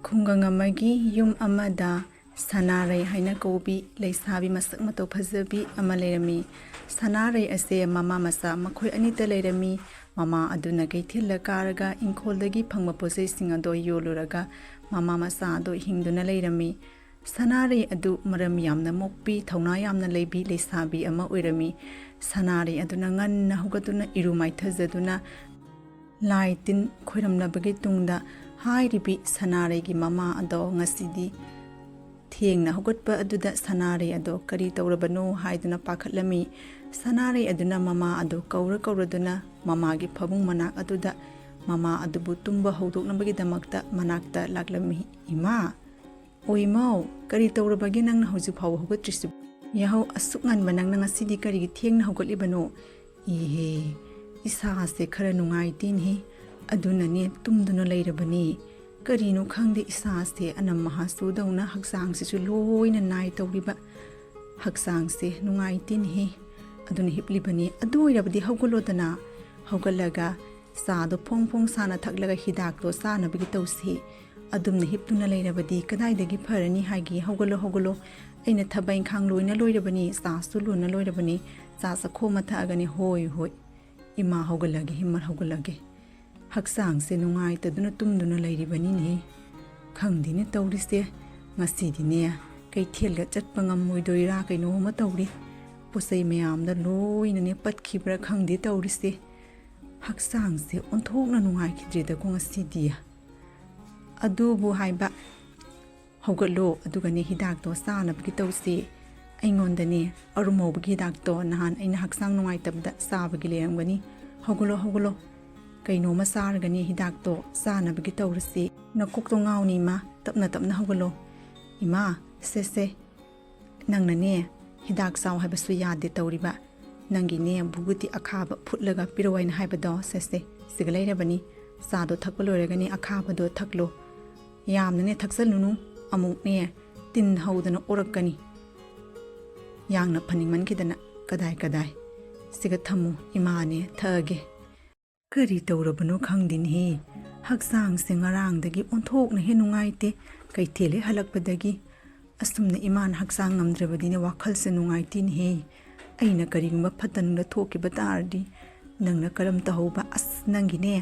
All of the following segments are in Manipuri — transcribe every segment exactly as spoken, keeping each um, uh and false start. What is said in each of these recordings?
ꯈꯨꯡꯒꯪ ꯑꯃꯒꯤ ꯌꯨꯝ ꯑꯃꯗ ꯁꯅꯥꯔꯩ ꯍꯥꯏꯅ ꯀꯧꯕꯤ ꯂꯩꯁꯥꯕꯤ ꯃꯁꯛ ꯃꯇꯧ ꯐꯖꯕꯤ ꯑꯃ ꯂꯩꯔꯝꯃꯤ꯫ ꯁꯅꯥꯔꯩ ꯑꯁꯦ ꯃꯃꯥ ꯃꯆꯥ ꯃꯈꯣꯏ ꯑꯅꯤꯇ ꯂꯩꯔꯝꯃꯤ꯫ ꯃꯃꯥ ꯑꯗꯨꯅ ꯀꯩꯊꯦꯜꯗ ꯀꯥꯔꯒ ꯏꯪꯈꯣꯜꯗꯒꯤ ꯐꯪꯕ ꯄꯣꯠꯆꯩꯁꯤꯡ ꯑꯗꯣ ꯌꯣꯜꯂꯨꯔꯒ ꯃꯃꯥ ꯃꯆꯥ ꯑꯗꯣ ꯍꯤꯡꯗꯨꯅ ꯂꯩꯔꯝꯃꯤ꯫ ꯁꯅꯥꯔꯩ ꯑꯗꯨ ꯃꯔꯝ ꯌꯥꯝꯅ ꯃꯣꯛꯄꯤ, ꯊꯧꯅꯥ ꯌꯥꯝꯅ ꯂꯩꯕꯤ ꯂꯩꯁꯥꯕꯤ ꯑꯃ ꯑꯣꯏꯔꯝꯃꯤ꯫ ꯁꯅꯥꯔꯩ ꯑꯗꯨꯅ ꯉꯟꯅ ꯍꯧꯒꯠꯇꯨꯅ ꯏꯔꯨ ꯃꯥꯏꯊꯖꯗꯨꯅ ꯂꯥꯏ ꯇꯤꯟ ꯈꯣꯏꯔꯝꯂꯕꯒꯤ ꯇꯨꯡꯗ ꯍꯥꯏꯔꯤꯕꯤ ꯁꯅꯥꯔꯩꯒꯤ ꯃꯃꯥ ꯑꯗꯣ ꯉꯁꯤꯗꯤ ꯊꯦꯡꯅ ꯍꯧꯒꯠꯄ ꯑꯗꯨꯗ ꯁꯅꯥꯔꯩ ꯑꯗꯣ ꯀꯔꯤ ꯇꯧꯔꯕꯅꯣ ꯍꯥꯏꯗꯨꯅ ꯄꯥꯈꯠꯂꯝꯃꯤ꯫ ꯁꯅꯥꯔꯩ ꯑꯗꯨꯅ ꯃꯃꯥ ꯑꯗꯣ ꯀꯧꯔ ꯀꯧꯔꯗꯨꯅ ꯃꯃꯥꯒꯤ ꯐꯃꯨꯡ ꯃꯅꯥꯛ ꯑꯗꯨꯗ ꯃꯃꯥ ꯑꯗꯨꯕꯨ ꯇꯨꯝꯕ ꯍꯧꯗꯣꯛꯅꯕꯒꯤꯗꯃꯛꯇ ꯃꯅꯥꯛꯇ ꯂꯥꯛꯂꯝꯃꯤ꯫ "ꯏꯃꯥ, ꯑꯣ ꯏꯃꯥꯎ, ꯀꯔꯤ ꯇꯧꯔꯕꯒꯦ ꯅꯪꯅ ꯍꯧꯖꯤꯛ ꯐꯥꯎꯕ ꯍꯧꯒꯠꯇ꯭ꯔꯤꯁꯤꯕꯨ? ꯌꯥꯍꯧ ꯑꯁꯨꯛ ꯉꯟꯕ ꯅꯪꯅ ꯉꯁꯤꯗꯤ ꯀꯔꯤꯒꯤ ꯊꯦꯡꯅ ꯍꯧꯒꯠꯂꯤꯕꯅꯣ?" "ꯏꯍꯦ, ꯏꯁꯥꯁꯦ ꯈꯔ ꯅꯨꯡꯉꯥꯏꯇꯦꯅꯦꯍꯦ, ꯑꯗꯨꯅꯅꯦ ꯇꯨꯝꯗꯨꯅ ꯂꯩꯔꯕꯅꯤ꯫ ꯀꯔꯤꯅꯣ ꯈꯪꯗꯦ, ꯏꯁꯥꯁꯦ ꯑꯅꯝ ꯑꯍꯥꯁꯨꯗꯧꯅ ꯍꯛꯆꯥꯡꯁꯤꯁꯨ ꯂꯣꯏꯅ ꯅꯥꯏ ꯇꯧꯔꯤꯕ꯫ ꯍꯛꯆꯥꯡꯁꯦ ꯅꯨꯡꯉꯥꯏꯇꯦꯅꯦꯍꯦ, ꯑꯗꯨꯅ ꯍꯤꯞꯂꯤꯕꯅꯤ꯫ ꯑꯗꯨ ꯑꯣꯏꯔꯕꯗꯤ ꯍꯧꯒꯠꯂꯣꯗꯅ, ꯍꯧꯒꯠꯂꯒ ꯆꯥꯗꯣ ꯐꯣꯡ ꯐꯣꯡ ꯁꯥꯅ ꯊꯛꯂꯒ ꯍꯤꯗꯥꯛꯇꯣ ꯆꯥꯅꯕꯒꯤ ꯇꯧꯁꯤ꯫ ꯑꯗꯨꯝꯅ ꯍꯤꯞꯇꯨꯅ ꯂꯩꯔꯕꯗꯤ ꯀꯗꯥꯏꯗꯒꯤ ꯐꯔꯅꯤ ꯍꯥꯏꯒꯦ? ꯍꯧꯒꯠꯂꯣ, ꯍꯧꯒꯠꯂꯣ, ꯑꯩꯅ ꯊꯕꯛ ꯏꯪꯈꯥꯡ ꯂꯣꯏꯅ ꯂꯣꯏꯔꯕꯅꯤ, ꯆꯥꯁꯨ ꯂꯣꯏꯅ ꯂꯣꯏꯔꯕꯅꯤ, ꯆꯥ ꯆꯥꯈꯣꯝ ꯑꯃ ꯊꯛꯑꯒꯅꯤ꯫ ꯍꯣꯏ, ꯍꯣꯏ, ꯏꯃꯥ ꯍꯧꯒꯠꯂꯒꯦ, ꯏꯃꯥ ꯍꯧꯒꯠꯂꯒꯦ꯫ ꯍꯛꯆꯥꯡꯁꯦ ꯅꯨꯡꯉꯥꯏꯇꯗꯨꯅ ꯇꯨꯝꯗꯨꯅ ꯂꯩꯔꯤꯕꯅꯤꯅꯦ꯫ ꯈꯪꯗꯦꯅꯦ ꯇꯧꯔꯤꯁꯦ, ꯉꯁꯤꯗꯤꯅꯦ ꯀꯩꯊꯦꯜꯒ ꯆꯠꯄ ꯉꯝꯃꯣꯏꯗꯣꯏꯔꯥ ꯀꯩꯅꯣꯝꯃ ꯇꯧꯔꯤ꯫ ꯄꯣꯠꯆꯩ ꯃꯌꯥꯝꯗ ꯂꯣꯏꯅꯅꯦ ꯄꯠꯈꯤꯕ꯭ꯔꯥ ꯈꯪꯗꯦ ꯇꯧꯔꯤꯁꯦ꯫ ꯍꯛꯆꯥꯡꯁꯦ ꯑꯣꯟꯊꯣꯛꯅ ꯅꯨꯡꯉꯥꯏꯈꯤꯗ꯭ꯔꯦꯗꯀꯣ ꯉꯁꯤꯗꯤ꯫ ꯑꯗꯨꯕꯨ ꯍꯥꯏꯕ, ꯍꯧꯒꯠꯂꯣ, ꯑꯗꯨꯒꯅꯦ ꯍꯤꯗꯥꯛꯇꯣ ꯆꯥꯅꯕꯒꯤ ꯇꯧꯁꯤ꯫ ꯑꯩꯉꯣꯟꯗꯅꯦ ꯑꯔꯨꯝ ꯍꯧꯕꯒꯤ ꯍꯤꯗꯥꯛꯇꯣ ꯅꯍꯥꯟ ꯑꯩꯅ ꯍꯛꯆꯥꯡ ꯅꯨꯡꯉꯥꯏꯇꯕꯗ ꯆꯥꯕꯒꯤ ꯂꯩꯔꯝꯒꯅꯤ꯫ ꯍꯧꯒꯠꯂꯣ, ꯍꯧꯒꯠꯂꯣ, ꯀꯩꯅꯣꯝꯃ ꯆꯥꯔꯒꯅꯦ ꯍꯤꯗꯥꯛꯇꯣ ꯆꯥꯅꯕꯒꯤ ꯇꯧꯔꯁꯤ꯫ ꯅꯀꯣꯛꯇꯣ ꯉꯥꯎꯅꯤ ꯏꯃꯥ, ꯇꯞꯅ ꯇꯞꯅ ꯍꯧꯒꯠꯂꯣ꯫ ꯏꯃꯥ, ꯁꯦ ꯁꯦ, ꯅꯪꯅꯅꯦ ꯍꯤꯗꯥꯛ ꯆꯥꯎ ꯍꯥꯏꯕꯁꯨ ꯌꯥꯗꯦ ꯇꯧꯔꯤꯕ꯫ ꯅꯪꯒꯤꯅꯦ ꯚꯨꯕꯨꯇꯤ ꯑꯈꯥꯕ ꯐꯨꯠꯂꯒ ꯄꯤꯔꯛꯑꯣ ꯍꯥꯏꯅ ꯍꯥꯏꯕꯗꯣ, ꯁꯦ ꯁꯦ, ꯁꯤꯒ ꯂꯩꯔꯕꯅꯤ꯫ ꯆꯥꯗꯣ ꯊꯛꯄ ꯂꯣꯏꯔꯒꯅꯦ ꯑꯈꯥꯕꯗꯣ ꯊꯛꯂꯣ꯫ ꯌꯥꯝꯅꯅꯦ ꯊꯛꯆꯜꯂꯨꯅꯨ, ꯑꯃꯨꯛꯅꯦ ꯇꯤꯟ ꯍꯧꯗꯅ ꯑꯣꯔꯛꯀꯅꯤ꯫ ꯌꯥꯝꯅ ꯐꯅꯤꯡꯃꯟꯈꯤꯗꯅ ꯀꯗꯥꯏ ꯀꯗꯥꯏ꯫ ꯁꯤꯒ ꯊꯝꯃꯨ, ꯏꯃꯥꯅꯦ ꯊꯛꯑꯒꯦ꯫ ꯀꯔꯤ ꯇꯧꯔꯕꯅꯣ ꯈꯪꯗꯦꯅꯦꯍꯦ, ꯍꯛꯆꯥꯡꯁꯦ ꯉꯔꯥꯡꯗꯒꯤ ꯑꯣꯟꯊꯣꯛꯅ ꯍꯦꯟꯅ ꯅꯨꯡꯉꯥꯏꯇꯦ꯫ ꯀꯩꯊꯦꯜ ꯍꯦꯛ ꯍꯜꯂꯛꯄꯗꯒꯤ ꯑꯁꯨꯝꯅ ꯏꯃꯥꯅ ꯍꯛꯆꯥꯡ ꯉꯝꯗ꯭ꯔꯕꯗꯤꯅꯦ, ꯋꯥꯈꯜꯁꯦ ꯅꯨꯡꯉꯥꯏꯇꯦꯅꯦꯍꯦ꯫ ꯑꯩꯅ ꯀꯔꯤꯒꯨꯝꯕ ꯐꯠꯇ ꯅꯨꯡꯗ ꯊꯣꯛꯈꯤꯕ ꯇꯥꯔꯗꯤ, ꯅꯪꯅ ꯀꯔꯝ ꯇꯧꯍꯧꯕ? ꯑꯁ, ꯅꯪꯒꯤꯅꯦ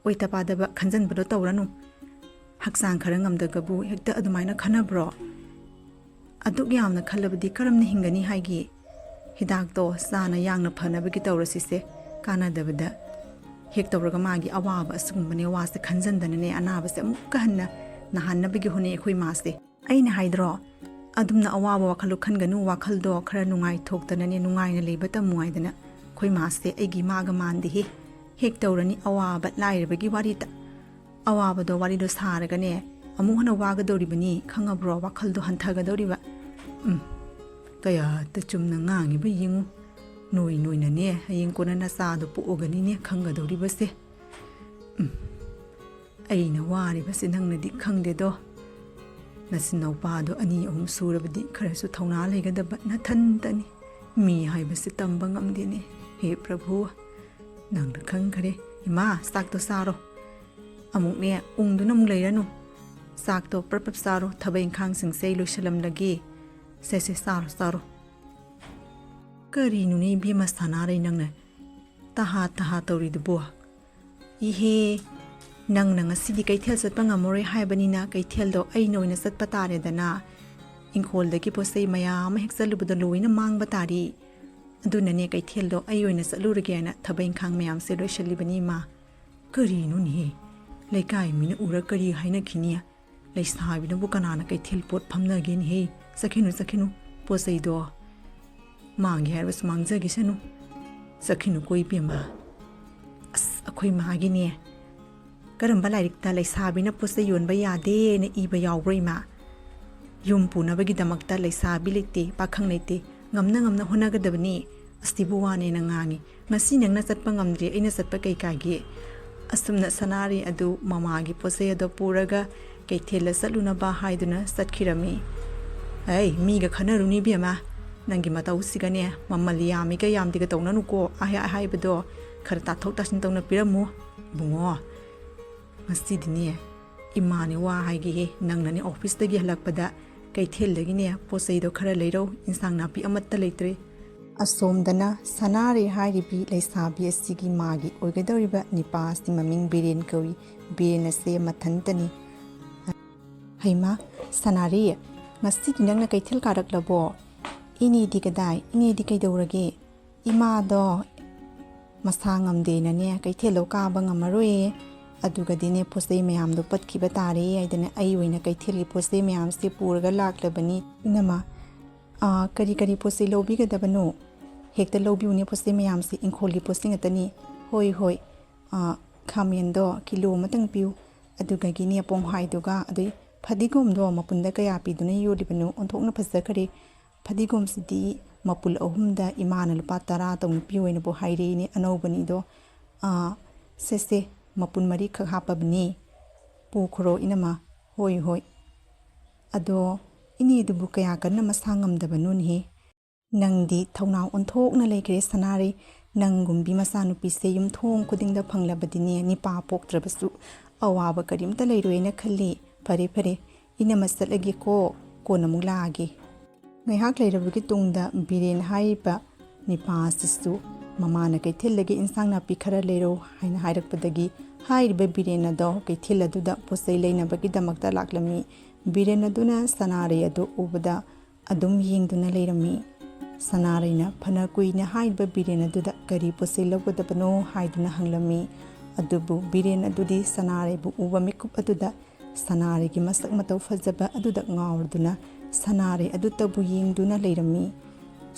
ꯑꯣꯏꯇ ꯄꯥꯗꯕ ꯈꯟꯖꯟꯕꯗꯣ ꯇꯧꯔꯅꯨ꯫ ꯍꯛꯆꯥꯡ ꯈꯔ ꯉꯝꯗꯒꯕꯨ ꯍꯦꯛꯇ ꯑꯗꯨꯃꯥꯏꯅ ꯈꯟꯅꯕ꯭ꯔꯣ? ꯑꯗꯨꯛ ꯌꯥꯝꯅ ꯈꯜꯂꯕꯗꯤ ꯀꯔꯝꯅ ꯍꯤꯡꯒꯅꯤ ꯍꯥꯏꯒꯦ? ꯍꯤꯗꯥꯛꯇꯣ ꯆꯥꯅ ꯌꯥꯡꯅ ꯐꯅꯕꯒꯤ ꯇꯧꯔꯁꯤꯁꯦ꯫ ꯀꯥꯟꯅꯗꯕꯗ ꯍꯦꯛ ꯇꯧꯔꯒ ꯃꯥꯒꯤ ꯑꯋꯥꯕ ꯑꯁꯤꯒꯨꯝꯕꯅꯦ ꯋꯥꯁꯦ ꯈꯟꯖꯟꯗꯅꯅꯦ, ꯑꯅꯥꯕꯁꯦ ꯑꯃꯨꯛꯀ ꯍꯟꯅ ꯅꯥꯍꯟꯅꯕꯒꯤ ꯍꯣꯠꯅꯩ ꯑꯩꯈꯣꯏ ꯃꯥꯁꯦ꯫ ꯑꯩꯅ ꯍꯥꯏꯗ꯭ꯔꯣ, ꯑꯗꯨꯝꯅ ꯑꯋꯥꯕ ꯋꯥꯈꯜꯗꯣ ꯈꯟꯒꯅꯨ, ꯋꯥꯈꯜꯗꯣ ꯈꯔ ꯅꯨꯡꯉꯥꯏꯊꯣꯛꯇꯅꯅꯦ, ꯅꯨꯡꯉꯥꯏꯅ ꯂꯩꯕ ꯇꯝꯃꯨ ꯍꯥꯏꯗꯅ꯫ ꯑꯩꯈꯣꯏ ꯃꯥꯁꯦ ꯑꯩꯒꯤ ꯏꯃꯥꯒ ꯃꯥꯟꯗꯦꯍꯦ꯫ ꯍꯦꯛ ꯇꯧꯔꯅꯤ ꯑꯋꯥꯕ ꯂꯥꯏꯔꯕꯒꯤ ꯋꯥꯔꯤꯇ꯫ ꯑꯋꯥꯕꯗꯣ ꯋꯥꯔꯤꯗꯣ ꯁꯥꯔꯒꯅꯦ, ꯑꯃꯨꯛ ꯍꯟꯅ ꯋꯥꯒꯗꯧꯔꯤꯕꯅꯤ, ꯈꯪꯉꯕ꯭ꯔꯣ? ꯋꯥꯈꯜꯗꯣ ꯍꯟꯊꯒꯗꯧꯔꯤꯕ꯫ ꯎꯝ, ꯀꯌꯥꯗ ꯆꯨꯝꯅ ꯉꯥꯡꯉꯤꯕ ꯌꯦꯡꯉꯨ꯫ ꯅꯣꯏ ꯅꯣꯏꯅꯅꯦ, ꯍꯌꯦꯡ ꯀꯣꯟꯅ ꯅꯆꯥꯗꯣ ꯄꯣꯛꯑꯒꯅꯤꯅꯦ ꯈꯪꯒꯗꯧꯔꯤꯕꯁꯦ꯫ ꯎꯝ, ꯑꯩꯅ ꯋꯥꯔꯤꯕꯁꯦ ꯅꯪꯅꯗꯤ ꯈꯪꯗꯦꯗꯣ꯫ ꯅꯆꯤꯟꯅꯥꯎꯄꯥꯗꯣ ꯑꯅꯤ ꯑꯍꯨꯝ ꯁꯨꯔꯕꯗꯤ ꯈꯔꯁꯨ ꯊꯧꯅꯥ ꯂꯩꯒꯗꯕ ꯅꯊꯟꯇꯅꯤ꯫ ꯃꯤ ꯍꯥꯏꯕꯁꯦ ꯇꯝꯕ ꯉꯝꯗꯦꯅꯦ꯫ ꯍꯦ ꯄ꯭ꯔꯚꯨ, ꯅꯪꯅ ꯈꯪꯈ꯭ꯔꯦ꯫ ꯏꯃꯥ, ꯆꯥꯛꯇꯣ ꯆꯥꯔꯣ꯫ ꯑꯃꯨꯛꯅꯦ, ꯎꯪꯗꯨꯅ ꯑꯃꯨꯛ ꯂꯩꯔꯅꯨ꯫ ꯆꯥꯛꯇꯣ ꯄ꯭ꯔꯞ ꯄ꯭ꯔꯞ ꯆꯥꯔꯣ, ꯊꯕꯛ ꯏꯪꯈꯥꯡꯁꯤꯡꯁꯦ ꯑꯩ ꯂꯣꯏꯁꯤꯜꯂꯝꯂꯒꯦ꯫ ꯁꯦ, ꯁꯦ, ꯆꯥꯔꯣ, ꯆꯥꯔꯣ꯫ ꯀꯔꯤꯅꯣꯅꯦ ꯏꯕꯦꯝꯃ ꯁꯥꯟꯅꯔꯩ ꯅꯪꯅ ꯇꯍꯥ ꯇꯍꯥ ꯇꯧꯔꯤꯗꯨꯕꯣ? ꯏꯍꯦ, ꯅꯪꯅ ꯉꯁꯤꯗꯤ ꯀꯩꯊꯦꯜ ꯆꯠꯄ ꯉꯝꯃꯔꯣꯏ ꯍꯥꯏꯕꯅꯤꯅ ꯀꯩꯊꯦꯜꯗꯣ ꯑꯩꯅ ꯑꯣꯏꯅ ꯆꯠꯄ ꯇꯥꯔꯦꯗꯅ꯫ ꯏꯪꯈꯣꯜꯗꯒꯤ ꯄꯣꯠ ꯆꯩ ꯃꯌꯥꯝ ꯑꯃ ꯍꯦꯛ ꯆꯠꯂꯨꯕꯗ ꯂꯣꯏꯅ ꯃꯥꯡꯕ ꯇꯥꯔꯤ꯫ ꯑꯗꯨꯅꯅꯦ ꯀꯩꯊꯦꯜꯗꯣ ꯑꯩ ꯑꯣꯏꯅ ꯆꯠꯂꯨꯔꯒꯦꯅ ꯊꯕꯛ ꯏꯪꯈꯥꯡ ꯃꯌꯥꯝꯁꯦ ꯂꯣꯏꯁꯤꯜꯂꯤꯕꯅꯤ ꯏꯃꯥ꯫ ꯀꯔꯤꯅꯣꯅꯦꯍꯦ? ꯂꯩꯀꯥꯏ ꯃꯤꯅ ꯎꯔ ꯀꯔꯤ ꯍꯥꯏꯅꯈꯤꯅꯤ? ꯂꯩꯁꯥꯕꯤꯅꯕꯨ ꯀꯅꯥꯅ ꯀꯩꯊꯦꯜ ꯄꯣꯠ ꯐꯝꯅꯒꯦꯅꯦꯍꯦ? ꯆꯠꯈꯤꯅꯨ, ꯆꯠꯈꯤꯅꯨ꯫ ꯄꯣꯠ ꯆꯩꯗꯣ ꯃꯥꯡꯒꯦ ꯍꯥꯏꯔꯕꯁꯨ ꯃꯥꯡꯖꯈꯤꯁꯅꯨ꯫ ꯆꯠꯈꯤꯅꯨꯀꯣ ꯏꯕꯦꯝꯃ꯫ ꯑꯁ, ꯑꯩꯈꯣꯏ ꯃꯥꯒꯤꯅꯦ, ꯀꯔꯝꯕ ꯂꯥꯏꯔꯤꯛꯇ ꯂꯩꯁꯥꯕꯤꯅ ꯄꯣꯠ ꯆꯩ ꯌꯣꯟꯕ ꯌꯥꯗꯦꯅ ꯏꯕ ꯌꯥꯎꯕ꯭ꯔꯣ ꯏꯃꯥ? ꯌꯨꯝ ꯄꯨꯅꯕꯒꯤꯗꯃꯛꯇ ꯂꯩꯁꯥꯕꯤ ꯂꯩꯇꯦ, ꯄꯥꯈꯪ ꯂꯩꯇꯦ, ꯉꯝꯅ ꯉꯝꯅ ꯍꯣꯠꯅꯒꯗꯕꯅꯤ꯫ ꯑꯁꯤꯕꯨ ꯋꯥꯅꯦꯅ ꯉꯥꯡꯉꯤ꯫ ꯉꯁꯤ ꯅꯪꯅ ꯆꯠꯄ ꯉꯝꯗ꯭ꯔꯤ, ꯑꯩꯅ ꯆꯠꯄ ꯀꯩ ꯀꯥꯏꯒꯦ? ꯑꯁꯨꯝꯅ ꯁꯅꯥꯔꯩ ꯑꯗꯨ ꯃꯃꯥꯒꯤ ꯄꯣꯠ ꯆꯩ ꯑꯗꯣ ꯄꯨꯔꯒ ꯀꯩꯊꯦꯜꯗ ꯆꯠꯂꯨꯅꯕ ꯍꯥꯏꯗꯨꯅ ꯆꯠꯈꯤꯔꯝꯃꯤ꯫ ꯑꯩ, ꯃꯤꯒ ꯈꯟꯅꯔꯨꯅꯨ ꯏꯕꯦꯝꯃ꯫ ꯅꯪꯒꯤ ꯃꯇꯧꯁꯤꯒꯅꯦ, ꯃꯃꯜ ꯌꯥꯝꯃꯤꯒ ꯌꯥꯝꯗꯦꯒ ꯇꯧꯅꯅꯨꯀꯣ꯫ ꯑꯍꯥꯏ ꯑꯍꯥꯏꯕꯗꯣ ꯈꯔ ꯇꯥꯊꯣꯛ ꯇꯥꯁꯤꯟ ꯇꯧꯅ ꯄꯤꯔꯝꯃꯨ꯫ ꯏꯕꯨꯡꯉꯣ, "ꯉꯁꯤꯗꯤꯅꯦ ꯏꯃꯥꯅꯦ ꯋꯥ ꯍꯥꯏꯒꯦꯍꯦ, ꯅꯪꯅꯅꯦ ꯑꯣꯐꯤꯁꯇꯒꯤ ꯍꯜꯂꯛꯄꯗ ꯀꯩꯊꯦꯜꯗꯒꯤꯅꯦ ꯄꯣꯠ ꯆꯩꯗꯣ ꯈꯔ ꯂꯩꯔꯧ, ꯏꯟꯁꯥꯡ ꯅꯥꯄꯤ ꯑꯃꯠꯇ ꯂꯩꯇ꯭ꯔꯦ"꯫ ꯑꯁꯣꯝꯗꯅ ꯁꯅꯥꯔꯩ ꯍꯥꯏꯔꯤꯕꯤ ꯂꯩꯁꯥꯕꯤ ꯑꯁꯤꯒꯤ ꯃꯥꯒꯤ ꯑꯣꯏꯒꯗꯧꯔꯤꯕ ꯅꯤꯄꯥ ꯑꯁꯤ ꯃꯃꯤꯡ ꯕꯤꯔꯦꯟ ꯀꯧꯏ꯫ ꯕꯤꯔꯦꯟ ꯑꯁꯦ ꯃꯊꯟꯇꯅꯤ꯫ "ꯍꯩꯃꯥ, ꯁꯅꯥꯔꯩ, ꯉꯁꯤꯗꯤ ꯅꯪꯅ ꯀꯩꯊꯦꯜ ꯀꯥꯔꯛꯂꯕꯣ? ꯏꯅꯦꯗꯤ ꯀꯗꯥꯏ? ꯏꯅꯦꯗꯤ ꯀꯩꯗꯧꯔꯒꯦ?" "ꯏꯃꯥꯗꯣ ꯃꯁꯥ ꯉꯝꯗꯦꯅꯅꯦ ꯀꯩꯊꯦꯜꯗꯣ ꯀꯥꯕ ꯉꯝꯃꯔꯣꯏꯌꯦ꯫ ꯑꯗꯨꯒꯗꯤꯅꯦ ꯄꯣꯠ ꯆꯩ ꯃꯌꯥꯝꯗꯣ ꯄꯠꯈꯤꯕ ꯇꯥꯔꯦ" ꯍꯥꯏꯗꯅ ꯑꯩ ꯑꯣꯏꯅ ꯀꯩꯊꯦꯜꯒꯤ ꯄꯣꯠ ꯆꯩ ꯃꯌꯥꯝꯁꯦ ꯄꯨꯔꯒ ꯂꯥꯛꯂꯕꯅꯤ꯫ "ꯏꯅꯝꯃ, ꯑꯥ, ꯀꯔꯤ ꯀꯔꯤ ꯄꯣꯠ ꯆꯩ ꯂꯧꯕꯤꯒꯗꯕꯅꯣ? ꯍꯦꯛꯇ ꯂꯧꯕꯤꯌꯨꯅꯦ, ꯄꯣꯠ ꯆꯩ ꯃꯌꯥꯝꯁꯦ ꯏꯪꯈꯣꯜꯒꯤ ꯄꯣꯠ ꯆꯩ ꯉꯥꯛꯇꯅꯤ"꯫ "ꯍꯣꯏ, ꯍꯣꯏ, ꯑꯥ, ꯈꯥꯃꯦꯟꯗꯣ ꯀꯤꯂꯣ ꯑꯃꯇꯪ ꯄꯤꯌꯨ, ꯑꯗꯨꯒꯒꯤꯅꯦ ꯄꯣꯡꯍꯥꯏꯗꯨꯒ, ꯑꯗꯩ ꯐꯗꯤꯒꯣꯝꯗꯣ ꯃꯄꯨꯟꯗ ꯀꯌꯥ ꯄꯤꯗꯨꯅ ꯌꯣꯜꯂꯤꯕꯅꯣ? ꯑꯣꯟꯊꯣꯛꯅ ꯐꯖꯈ꯭ꯔꯦ꯫ ꯐꯗꯤꯒꯣꯝꯁꯤꯗꯤ ꯃꯄꯨꯜ ꯑꯍꯨꯝꯗ ꯏꯃꯥꯅ ꯂꯨꯄꯥ ꯇꯔꯥ ꯇꯧꯅ ꯄꯤꯌꯨ ꯍꯥꯏꯅꯕꯨ ꯍꯥꯏꯔꯛꯏꯅꯦ, ꯑꯅꯧꯕꯅꯤꯗꯣ꯫ ꯑꯥ, ꯁꯦ, ꯁꯦ, ꯃꯄꯨꯟ ꯃꯔꯤꯈꯛ ꯍꯥꯞꯄꯕꯅꯤ, ꯄꯨꯈ꯭ꯔꯣ ꯏꯅꯝꯃ"꯫ "ꯍꯣꯏ, ꯍꯣꯏ꯫ ꯑꯗꯣ ꯏꯅꯦꯗꯨꯕꯨ ꯀꯌꯥ ꯀꯟꯅ ꯃꯁꯥ ꯉꯝꯗꯕꯅꯣꯅꯦꯍꯦ"꯫ "ꯅꯪꯗꯤ ꯊꯧꯅꯥ ꯑꯣꯟꯊꯣꯛꯅ ꯂꯩꯈ꯭ꯔꯦ ꯁꯅꯥꯔꯩ꯫ ꯅꯪꯒꯨꯝꯕꯤ ꯃꯆꯥꯅꯨꯄꯤꯁꯦ ꯌꯨꯝꯊꯣꯡ ꯈꯨꯗꯤꯡꯗ ꯐꯪꯂꯕꯗꯤꯅꯦ, ꯅꯤꯄꯥ ꯄꯣꯛꯇ꯭ꯔꯕꯁꯨ ꯑꯋꯥꯕ ꯀꯔꯤꯝꯇ ꯂꯩꯔꯣꯏꯅ ꯈꯜꯂꯤ꯫ ꯐꯔꯦ, ꯐꯔꯦ, ꯏꯅꯝꯃ ꯆꯠꯂꯒꯦꯀꯣ, ꯀꯣꯟꯅ ꯑꯃꯨꯛ ꯂꯥꯛꯑꯒꯦ"꯫ ꯉꯥꯏꯍꯥꯛ ꯂꯩꯔꯕꯒꯤ ꯇꯨꯡꯗ ꯕꯤꯔꯦꯟ ꯍꯥꯏꯔꯤꯕ ꯅꯤꯄꯥ ꯑꯁꯤꯁꯨ ꯃꯃꯥꯅ ꯀꯩꯊꯦꯜꯗꯒꯤ ꯏꯟꯁꯥꯡ ꯅꯥꯄꯤ ꯈꯔ ꯂꯩꯔꯧ ꯍꯥꯏꯅ ꯍꯥꯏꯔꯛꯄꯗꯒꯤ ꯍꯥꯏꯔꯤꯕ ꯕꯤꯔꯦꯟ ꯑꯗꯣ ꯀꯩꯊꯦꯜ ꯑꯗꯨꯗ ꯄꯣꯠ ꯆꯩ ꯂꯩꯅꯕꯒꯤꯗꯃꯛꯇ ꯂꯥꯛꯂꯝꯃꯤ꯫ ꯕꯤꯔꯦꯟ ꯑꯗꯨꯅ ꯁꯅꯥꯔꯩ ꯑꯗꯨ ꯎꯕꯗ ꯑꯗꯨꯝ ꯌꯦꯡꯗꯨꯅ ꯂꯩꯔꯝꯃꯤ꯫ ꯁꯅꯥꯔꯩꯅ ꯐꯅ ꯀꯨꯏꯅ ꯍꯥꯏꯔꯤꯕ ꯕꯤꯔꯦꯟ ꯑꯗꯨꯗ ꯀꯔꯤ ꯄꯣꯠ ꯆꯩ ꯂꯧꯒꯗꯕꯅꯣ ꯍꯥꯏꯗꯨꯅ ꯍꯪꯂꯝꯃꯤ꯫ ꯑꯗꯨꯕꯨ ꯕꯤꯔꯦꯟ ꯑꯗꯨꯗꯤ ꯁꯅꯥꯔꯩꯕꯨ ꯎꯕ ꯃꯤꯀꯨꯞ ꯑꯗꯨꯗ ꯁꯅꯥꯔꯩꯒꯤ ꯃꯁꯛ ꯃꯇꯧ ꯐꯖꯕ ꯑꯗꯨꯗ ꯉꯥꯎꯔꯗꯨꯅ ꯁꯅꯥꯔꯩ ꯑꯗꯨꯇꯕꯨ ꯌꯦꯡꯗꯨꯅ ꯂꯩꯔꯝꯃꯤ꯫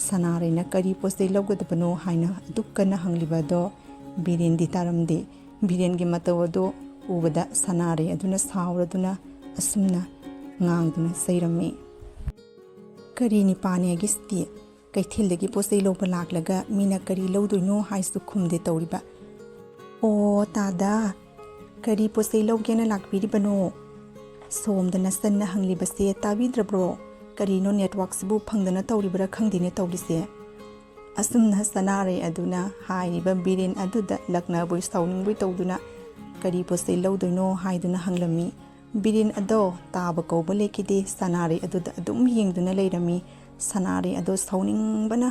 ꯁꯅꯥꯔꯩꯅ ꯀꯔꯤ ꯄꯣꯠ ꯆꯩ ꯂꯧꯒꯗꯕꯅꯣ ꯍꯥꯏꯅ ꯑꯗꯨꯛ ꯀꯟꯅ ꯍꯪꯂꯤꯕ ꯑꯗꯣ ꯕꯤꯔꯦꯟꯗꯤ ꯇꯥꯔꯝꯗꯦ꯫ ꯕꯤꯔꯦꯟꯒꯤ ꯃꯇꯧ ꯑꯗꯨ ꯎꯕꯗ ꯁꯅꯥꯔꯩ ꯑꯗꯨꯅ ꯁꯥꯎꯔꯗꯨꯅ ꯑꯁꯨꯝꯅ ꯉꯥꯡꯗꯨꯅ ꯆꯩꯔꯝꯃꯤ꯫ "ꯀꯔꯤ ꯅꯤꯄꯥꯅꯦꯒꯤꯁꯤꯗꯤ? ꯀꯩꯊꯦꯜꯗꯒꯤ ꯄꯣꯠ ꯆꯩ ꯂꯧꯕ ꯂꯥꯛꯂꯒ ꯃꯤꯅ ꯀꯔꯤ ꯂꯧꯗꯣꯏꯅꯣ ꯍꯥꯏꯁꯨ ꯈꯨꯝꯗꯦ ꯇꯧꯔꯤꯕ꯫ ꯑꯣ ꯇꯥꯗ, ꯀꯔꯤ ꯄꯣꯠ ꯆꯩ ꯂꯧꯒꯦꯅ ꯂꯥꯛꯄꯤꯔꯤꯕꯅꯣ? ꯁꯣꯝꯗ ꯅꯆꯟꯅ ꯍꯪꯂꯤꯕꯁꯦ ꯇꯥꯕꯤꯗ꯭ꯔꯕ꯭ꯔꯣ? ꯀꯔꯤꯅꯣ ꯅꯦꯠꯋꯥꯛꯁꯤꯕꯨ ꯐꯪꯗꯅ ꯇꯧꯔꯤꯕ꯭ꯔꯥ ꯈꯪꯗꯦꯅꯦ ꯇꯧꯔꯤꯁꯦ"꯫ ꯑꯁꯨꯝꯅ ꯁꯅꯥꯔꯩ ꯑꯗꯨꯅ ꯍꯥꯏꯔꯤꯕ ꯕꯤꯔꯦꯟ ꯑꯗꯨꯗ ꯂꯛꯅꯕꯣꯏ ꯁꯥꯎꯅꯤꯡꯕꯣꯏ ꯇꯧꯗꯨꯅ, ꯀꯔꯤ ꯄꯣꯠ ꯆꯩ ꯂꯧꯗꯣꯏꯅꯣ ꯍꯥꯏꯗꯨꯅ ꯍꯪꯂꯝꯃꯤ꯫ ꯕꯤꯔꯦꯟ ꯑꯗꯣ ꯇꯥꯕ ꯀꯧꯕ ꯂꯩꯈꯤꯗꯦ, ꯁꯅꯥꯔꯩ ꯑꯗꯨꯗ ꯑꯗꯨꯝ ꯌꯦꯡꯗꯨꯅ ꯂꯩꯔꯝꯃꯤ꯫ ꯁꯅꯥꯔꯩ ꯑꯗꯣ ꯁꯥꯎꯅꯤꯡꯕꯅ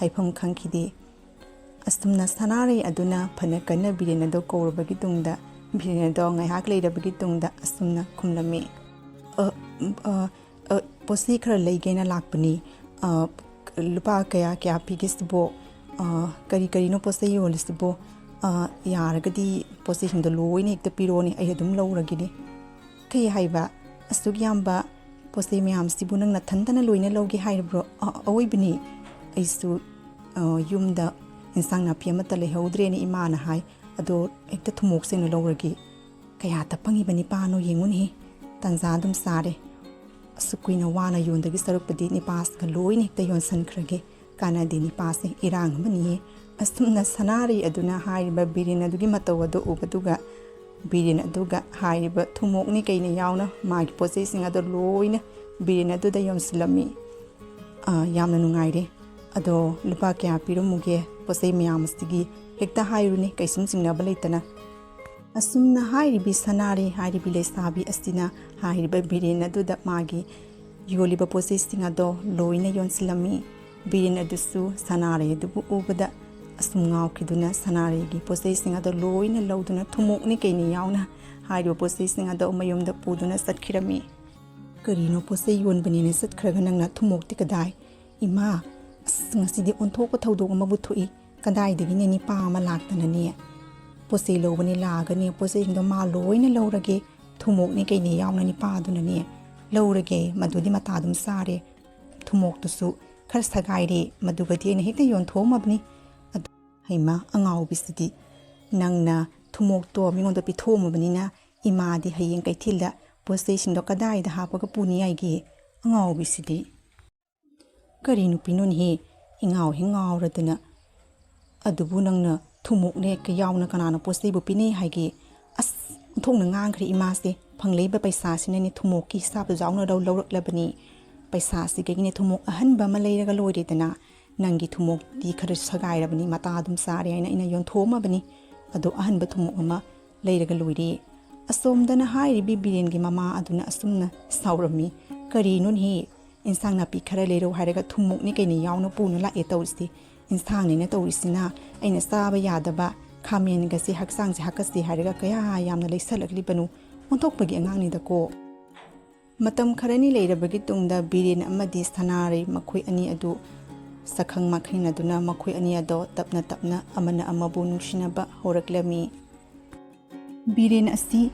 ꯍꯥꯏꯐꯝ ꯈꯪꯈꯤꯗꯦ꯫ ꯑꯁꯨꯝꯅ ꯁꯅꯥꯔꯩ ꯑꯗꯨꯅ ꯐꯅ ꯀꯟꯅ ꯕꯤꯔꯦꯟ ꯑꯗꯣ ꯀꯧꯔꯕꯒꯤ ꯇꯨꯡꯗ, ꯕꯤꯔꯦꯟ ꯑꯗꯣ ꯉꯥꯏꯍꯥꯛ ꯂꯩꯔꯕꯒꯤ ꯇꯨꯡꯗ ꯑꯁꯨꯝꯅ ꯈꯨꯝꯂꯝꯃꯤ, "ꯑ, ꯑ, ꯑ, ꯄꯣꯠ ꯆꯩ ꯈꯔ ꯂꯩꯒꯦꯅ ꯂꯥꯛꯄꯅꯤ꯫ ꯑ, ꯂꯨꯄꯥ ꯀꯌꯥ ꯀꯌꯥ ꯄꯤꯒꯦ ꯁꯤꯕꯣ? ꯑ, ꯀꯔꯤ ꯀꯔꯤꯅꯣ ꯄꯣꯠ ꯆꯩ ꯌꯣꯜꯂꯤꯁꯤꯕꯣ? ꯑ, ꯌꯥꯔꯒꯗꯤ ꯄꯣꯠ ꯆꯩꯁꯤꯡꯗꯣ ꯂꯣꯏꯅ ꯍꯦꯛꯇ ꯄꯤꯔꯛꯑꯣꯅꯦ, ꯑꯩ ꯑꯗꯨꯝ ꯂꯧꯔꯒꯦꯅꯦ꯫" "ꯀꯩ ꯍꯥꯏꯕ? ꯑꯁꯨꯛ ꯌꯥꯝꯕ ꯄꯣꯠ ꯆꯩ ꯃꯌꯥꯝꯁꯤꯕꯨ ꯅꯪ ꯅꯊꯟꯇꯅ ꯂꯣꯏꯅ ꯂꯧꯒꯦ ꯍꯥꯏꯔꯤꯕ꯭ꯔꯣ?" "ꯑ-, ꯑꯑꯣꯏꯕꯅꯤ꯫ ꯑꯩꯁꯨ, ꯑ, ꯌꯨꯝꯗ ꯏꯟꯁꯥꯡ ꯅꯥꯄꯤ ꯑꯃꯠꯇ ꯂꯩꯍꯧꯗ꯭ꯔꯦꯅ ꯏꯃꯥꯅ ꯍꯥꯏ꯫ ꯑꯗꯣ ꯍꯦꯛꯇ ꯊꯨꯝꯃꯣꯛꯁꯦ ꯑꯣꯏꯅ ꯂꯧꯔꯒꯦ꯫" "ꯀꯌꯥ ꯇꯞꯄꯪꯉꯤꯕ ꯅꯤꯄꯥꯅꯣ ꯌꯦꯡꯉꯨꯅꯦꯍꯦ꯫ ꯇꯟꯖꯥ ꯑꯗꯨꯝ ꯆꯥꯔꯦ꯫ ꯑꯁꯨꯛ ꯀꯨꯏꯅ ꯋꯥꯅ ꯌꯣꯟꯗꯒꯤ ꯁꯔꯨꯛꯄꯨꯗꯤ ꯅꯤꯄꯥꯁꯤꯒ ꯂꯣꯏꯅ ꯍꯦꯛꯇ ꯌꯣꯟꯁꯤꯟꯈ꯭ꯔꯒꯦ꯫ ꯀꯥꯟꯅꯗꯦ ꯅꯤꯄꯥꯁꯦ, ꯏꯔꯥꯡ ꯑꯃꯅꯤꯌꯦ꯫" ꯑꯁꯨꯝꯅ ꯁꯅꯥꯔꯩ ꯑꯗꯨꯅ ꯍꯥꯏꯔꯤꯕ ꯕꯤꯔꯦꯟ ꯑꯗꯨꯒꯤ ꯃꯇꯧ ꯑꯗꯨ ꯎꯕꯗꯨꯒ, ꯕꯤꯔꯦꯟ ꯑꯗꯨꯒ ꯍꯥꯏꯔꯤꯕ ꯊꯨꯝꯃꯣꯛꯅꯤ ꯀꯩꯅ ꯌꯥꯎꯅ ꯃꯥꯒꯤ ꯄꯣꯠ ꯆꯩꯁꯤꯡ ꯑꯗꯣ ꯂꯣꯏꯅ ꯕꯤꯔꯦꯟ ꯑꯗꯨꯗ ꯌꯣꯟꯁꯤꯜꯂꯝꯃꯤ꯫ "ꯑ, ꯌꯥꯝꯅ ꯅꯨꯡꯉꯥꯏꯔꯦ꯫ ꯑꯗꯣ ꯂꯨꯄꯥ ꯀꯌꯥ ꯄꯤꯔꯝꯃꯨꯒꯦ? ꯄꯣꯠ ꯆꯩ ꯃꯌꯥꯝ ꯑꯁꯤꯒꯤ ꯍꯦꯛꯇ ꯍꯥꯏꯔꯨꯅꯦ, ꯀꯩꯁꯨꯝ ꯆꯤꯡꯅꯕ ꯂꯩꯇꯅ꯫" ꯑꯁꯨꯝꯅ ꯍꯥꯏꯔꯤꯕꯤ ꯁꯅꯥꯔꯩ ꯍꯥꯏꯔꯤꯕꯤ ꯂꯩꯁꯥꯕꯤ ꯑꯁꯤꯅ ꯍꯥꯏꯔꯤꯕ ꯕꯤꯔꯦꯟ ꯑꯗꯨꯗ ꯃꯥꯒꯤ ꯌꯣꯜꯂꯤꯕ ꯄꯣꯠ ꯆꯩꯁꯤꯡ ꯑꯗꯣ ꯂꯣꯏꯅ ꯌꯣꯟꯁꯤꯜꯂꯝꯃꯤ꯫ ꯕꯤꯔꯦꯟ ꯑꯗꯨꯁꯨ ꯁꯅꯥꯔꯩ ꯑꯗꯨꯕꯨ ꯎꯕꯗ ꯑꯁꯨꯝ ꯉꯥꯎꯈꯤꯗꯨꯅ ꯁꯅꯥꯔꯩꯒꯤ ꯄꯣꯠ ꯆꯩꯁꯤꯡ ꯑꯗꯣ ꯂꯣꯏꯅ ꯂꯧꯗꯨꯅ ꯊꯨꯝꯃꯣꯛꯅꯤ ꯀꯩꯅꯤ ꯌꯥꯎꯅ ꯍꯥꯏꯔꯤꯕ ꯄꯣꯠ ꯆꯩꯁꯤꯡ ꯑꯗꯣ ꯃꯌꯨꯝꯗ ꯄꯨꯗꯨꯅ ꯆꯠꯈꯤꯔꯝꯃꯤ꯫ "ꯀꯔꯤꯅꯣ ꯄꯣꯠ ꯆꯩ ꯌꯣꯟꯕꯅꯦꯅ ꯆꯠꯈ꯭ꯔꯒ ꯅꯪꯅ ꯊꯨꯝꯃꯣꯛꯇꯤ ꯀꯗꯥꯏ? ꯏꯃꯥ, ꯑꯁ, ꯉꯁꯤꯗꯤ ꯑꯣꯟꯊꯣꯛꯄ ꯊꯧꯗꯣꯛ ꯑꯃꯕꯨ ꯊꯣꯛꯏ꯫ ꯀꯗꯥꯏꯗꯒꯤꯅꯦ ꯅꯤꯄꯥ ꯑꯃ ꯂꯥꯛꯇꯅꯅꯦ ꯄꯣꯠ ꯆꯩ ꯂꯧꯕꯅꯦ ꯂꯥꯛꯑꯒꯅꯦ ꯄꯣꯠ ꯆꯩꯁꯤꯡꯗꯣ ꯃꯥ ꯂꯣꯏꯅ ꯂꯧꯔꯒꯦ꯫ ꯊꯨꯝꯃꯣꯛꯅꯦ ꯀꯩꯅꯦ ꯌꯥꯎꯅ ꯅꯤꯄꯥꯗꯨꯅꯅꯦ ꯂꯧꯔꯒꯦ꯫ ꯃꯗꯨꯗꯤ ꯃꯇꯥ ꯑꯗꯨꯝ ꯆꯥꯔꯦ꯫ ꯊꯨꯝꯃꯣꯛꯇꯨꯁꯨ ꯈꯔ ꯁꯒꯥꯏꯔꯦ꯫ ꯃꯗꯨꯒꯗꯤ ꯑꯩꯅ ꯍꯦꯛꯇ ꯌꯣꯟꯊꯣꯛꯑꯝꯃꯕꯅꯤ꯫" ꯑꯗꯨ ꯍꯩꯃꯥ, ꯑꯉꯥꯎꯕꯤꯁꯤꯗꯤ, ꯅꯪꯅ ꯊꯨꯝꯃꯣꯛꯇꯣ ꯃꯤꯉꯣꯟꯗ ꯄꯤꯊꯣꯛꯑꯝꯃꯕꯅꯤꯅ ꯏꯃꯥꯗꯤ ꯍꯌꯦꯡ ꯀꯩꯊꯦꯜꯗ ꯄꯣꯠ ꯆꯩꯁꯤꯡꯗꯣ ꯀꯗꯥꯏꯗ ꯍꯥꯞꯄꯒ ꯄꯨꯅꯤ ꯍꯥꯏꯒꯦ? ꯑꯉꯥꯎꯕꯤꯁꯤꯗꯤ꯫ "ꯀꯔꯤ ꯅꯨꯄꯤꯅꯣꯅꯦꯍꯦ? ꯏꯉꯥꯎ ꯍꯦꯛ ꯉꯥꯎꯔꯗꯅ꯫ ꯑꯗꯨꯕꯨ ꯅꯪꯅ ꯊꯨꯝꯃꯣꯛꯅꯦ ꯀ-, ꯌꯥꯎꯅ ꯀꯅꯥꯅ ꯄꯣꯠ ꯆꯩꯕꯨ ꯄꯤꯅꯩ ꯍꯥꯏꯒꯦ?" ꯑꯁ, ꯑꯣꯟꯊꯣꯛꯅ ꯉꯥꯡꯈ꯭ꯔꯦ ꯏꯃꯥꯁꯦ꯫ ꯐꯪꯂꯛꯏꯕ ꯄꯩꯁꯥꯁꯤꯅꯅꯦ ꯊꯨꯝꯃꯣꯛꯀꯤ ꯍꯤꯁꯥꯞꯇꯨ ꯌꯥꯎꯅ ꯂꯧ-, ꯂꯧꯔꯛꯂꯕꯅꯤ꯫ ꯄꯩꯁꯥꯁꯤꯗꯒꯤꯅꯦ ꯊꯨꯝꯃꯣꯛ ꯑꯍꯟꯕ ꯑꯃ ꯂꯩꯔꯒ ꯂꯣꯏꯔꯦꯗꯅ꯫ ꯅꯪꯒꯤ ꯊꯨꯝꯃꯣꯛꯇꯤ ꯈꯔ ꯁꯒꯥꯏꯔꯕꯅꯤ, ꯃꯇꯥ ꯑꯗꯨꯝ ꯆꯥꯔꯦ ꯍꯥꯏꯅ ꯑꯩꯅ ꯌꯣꯟꯊꯣꯛꯑꯝꯃꯕꯅꯤ꯫ ꯑꯗꯣ ꯑꯍꯟꯕ ꯊꯨꯝꯃꯣꯛ ꯑꯃ ꯂꯩꯔꯒ ꯂꯣꯏꯔꯦ꯫ ꯑꯁꯣꯝꯗꯅ ꯍꯥꯏꯔꯤꯕꯤ ꯕꯤꯔꯦꯟꯒꯤ ꯃꯃꯥ ꯑꯗꯨꯅ ꯑꯁꯨꯝꯅ ꯁꯥꯎꯔꯝꯃꯤ, "ꯀꯔꯤꯅꯣꯅꯦꯍꯦ? ꯏꯟꯁꯥꯡ ꯅꯥꯄꯤ ꯈꯔ ꯂꯩꯔꯧ ꯍꯥꯏꯔꯒ ꯊꯨꯝꯃꯣꯛꯅꯤ ꯀꯩꯅ ꯌꯥꯎꯅ ꯄꯨꯅ ꯂꯥꯛꯑꯦ ꯇꯧꯔꯤꯁꯤ꯫ ꯏꯟꯁꯥꯡꯅꯤꯅ ꯇꯧꯔꯤꯁꯤꯅ ꯑꯩꯅ ꯆꯥꯕ ꯌꯥꯗꯕ ꯈꯥꯃꯦꯟꯒꯁꯦ ꯍꯛꯆꯥꯡꯁꯦ ꯍꯥꯀꯠꯆꯩ ꯍꯥꯏꯔꯒ ꯀꯌꯥ ꯌꯥꯝꯅ ꯂꯩꯁꯜꯂꯛꯂꯤꯕꯅꯣ? ꯑꯣꯟꯊꯣꯛꯄꯒꯤ ꯑꯉꯥꯡꯅꯤꯗꯀꯣ꯫" ꯃꯇꯝ ꯈꯔꯅꯤ ꯂꯩꯔꯕꯒꯤ ꯇꯨꯡꯗ ꯕꯤꯔꯦꯟ ꯑꯃꯗꯤ ꯁꯅꯥꯔꯩ ꯃꯈꯣꯏ ꯑꯅꯤ ꯑꯗꯨ ꯁꯛꯈꯪ ꯃꯥꯏꯈꯪꯅꯗꯨꯅ ꯃꯈꯣꯏ ꯑꯅꯤ ꯑꯗꯣ ꯇꯞꯅ ꯇꯞꯅ ꯑꯃꯅ ꯑꯃꯕꯨ ꯅꯨꯡꯁꯤꯅꯕ ꯍꯧꯔꯛꯂꯝꯃꯤ꯫ ꯕꯤꯔꯦꯟ ꯑꯁꯤ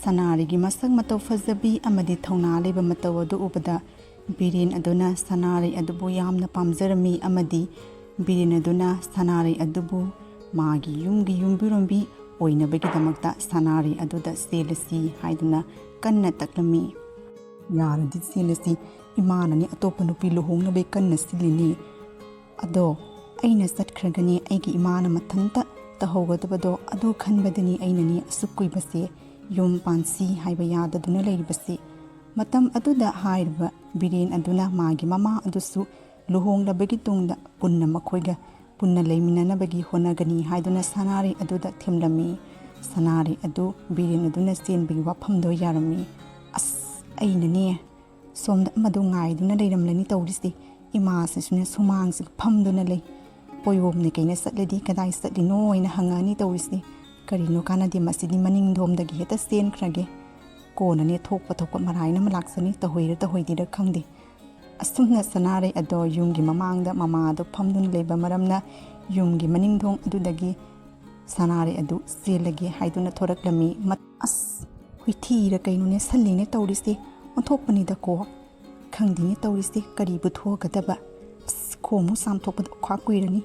ꯁꯅꯥꯔꯩꯒꯤ ꯃꯁꯛ ꯃꯇꯧ ꯐꯖꯕꯤ ꯑꯃꯗꯤ ꯊꯧꯅꯥ ꯂꯩꯕ ꯃꯇꯧ ꯑꯗꯨ ꯎꯕꯗ ꯕꯤꯔꯦꯟ ꯑꯗꯨꯅ ꯁꯅꯥꯔꯩ ꯑꯗꯨꯕꯨ ꯌꯥꯝꯅ ꯄꯥꯝꯖꯔꯝꯃꯤ ꯑꯃꯗꯤ ꯕꯤꯔꯦꯟ ꯑꯗꯨꯅ ꯁꯅꯥꯔꯩ ꯑꯗꯨꯕꯨ ꯃꯥꯒꯤ ꯌꯨꯝꯒꯤ ꯌꯨꯝꯕꯨꯔꯦꯝꯕꯤ ꯑꯣꯏꯅꯕꯒꯤꯗꯃꯛꯇ ꯁꯅꯥꯔꯩ ꯑꯗꯨꯗ ꯆꯦꯜꯂꯁꯤ ꯍꯥꯏꯗꯨꯅ ꯀꯟꯅ ꯇꯛꯂꯝꯃꯤ꯫ "ꯌꯥꯔꯗꯤ ꯆꯦꯜꯂꯁꯤ, ꯏꯃꯥꯅꯅꯤ ꯑꯇꯣꯞꯄ ꯅꯨꯄꯤ ꯂꯨꯍꯣꯡꯅꯕꯩ ꯀꯟꯅ ꯁꯤꯜꯂꯤꯅꯤ꯫ ꯑꯗꯣ ꯑꯩꯅ ꯆꯠꯈ꯭ꯔꯒꯅꯤ, ꯑꯩꯒꯤ ꯏꯃꯥꯅ ꯃꯊꯟꯇ ꯇꯧꯍꯧꯒꯗꯕꯗꯣ ꯑꯗꯨ ꯈꯟꯕꯗꯅꯤ ꯑꯩꯅꯅꯤ ꯑꯁꯨꯛ ꯀꯨꯏꯕꯁꯦ ꯌꯨꯝ ꯄꯥꯟꯁꯤ ꯍꯥꯏꯕ ꯌꯥꯗꯗꯨꯅ ꯂꯩꯔꯤꯕꯁꯤ꯫" ꯃꯇꯝ ꯑꯗꯨꯗ ꯍꯥꯏꯔꯤꯕ ꯕꯤꯔꯦꯟ ꯑꯗꯨꯅ ꯃꯥꯒꯤ ꯃꯃꯥ ꯑꯗꯨꯁꯨ ꯂꯨꯍꯣꯡꯂꯕꯒꯤ ꯇꯨꯡꯗ ꯄꯨꯟꯅ ꯃꯈꯣꯏꯒ ꯄꯨꯟꯅ ꯂꯩꯃꯤꯟꯅꯅꯕꯒꯤ ꯍꯣꯠꯅꯒꯅꯤ ꯍꯥꯏꯗꯨꯅ ꯁꯅꯥꯔꯩ ꯑꯗꯨꯗ ꯊꯦꯝꯂꯝꯃꯤ꯫ ꯁꯅꯥꯔꯩ ꯑꯗꯨ ꯕꯤꯔꯦꯟ ꯑꯗꯨꯅ ꯆꯦꯟꯕꯒꯤ ꯋꯥꯐꯝꯗꯣ ꯌꯥꯔꯝꯃꯤ꯫ "ꯑꯁ, ꯑꯩꯅꯅꯦ ꯁꯣꯝꯗ ꯑꯃꯗꯣ ꯉꯥꯏꯗꯨꯅ ꯂꯩꯔꯝꯂꯅꯤ ꯇꯧꯔꯤꯁꯤ꯫ ꯏꯃꯥꯁꯤꯁꯨꯅꯦ ꯁꯨꯃꯥꯡꯁꯤꯒ ꯐꯝꯗꯨꯅ ꯂꯩ꯫ ꯄꯣꯌꯣꯝꯅꯦ ꯀꯩꯅ ꯆꯠꯂꯗꯤ ꯀꯗꯥꯏ ꯆꯠꯂꯤꯅꯣ ꯍꯥꯏꯅ ꯍꯪꯉꯛꯑꯅꯤ ꯇꯧꯔꯤꯁꯤ꯫ ꯀꯔꯤꯅꯣ ꯀꯥꯟꯅꯗꯦ, ꯃꯁꯤꯗꯤ ꯃꯅꯤꯡꯗꯣꯝꯗꯒꯤ ꯍꯦꯛꯇ ꯆꯦꯟꯈ꯭ꯔꯒꯦ꯫ ꯀꯣꯟꯅꯅꯦ ꯊꯣꯛꯄ ꯊꯣꯛꯄ ꯃꯔꯥꯏꯅ ꯑꯃ ꯂꯥꯛꯆꯅꯤ, ꯇꯧꯍꯩꯔ ꯇꯧꯍꯩꯗꯤꯔ ꯈꯪꯗꯦ꯫" ꯑꯁꯨꯝꯅ ꯁꯅꯥꯔꯩ ꯑꯗꯣ ꯌꯨꯝꯒꯤ ꯃꯃꯥꯡꯗ ꯃꯃꯥꯗꯣ ꯐꯝꯗꯨꯅ ꯂꯩꯕ ꯃꯔꯝꯅ ꯌꯨꯝꯒꯤ ꯃꯅꯤꯡꯊꯣꯡ ꯑꯗꯨꯗꯒꯤ ꯁꯅꯥꯔꯩ ꯑꯗꯨ ꯆꯦꯜꯂꯒꯦ ꯍꯥꯏꯗꯨꯅ ꯊꯣꯔꯛꯂꯝꯃꯤ꯫ ꯃꯠ-, "ꯑꯁ, ꯍꯨꯏꯊꯤꯔ ꯀꯩꯅꯣꯅꯦ ꯁꯜꯂꯤꯅꯦ ꯇꯧꯔꯤꯁꯦ, ꯑꯣꯟꯊꯣꯛꯄꯅꯤꯗꯀꯣ꯫ ꯈꯪꯗꯦꯅꯦ ꯇꯧꯔꯤꯁꯦ, ꯀꯔꯤꯕꯨ ꯊꯣꯛꯀꯗꯕ? ꯑꯁ, ꯈꯣꯡꯃꯨꯛ ꯆꯥꯝꯊꯣꯛꯄꯗ ꯑꯣꯈꯥꯛ ꯀꯨꯏꯔꯅꯤ꯫"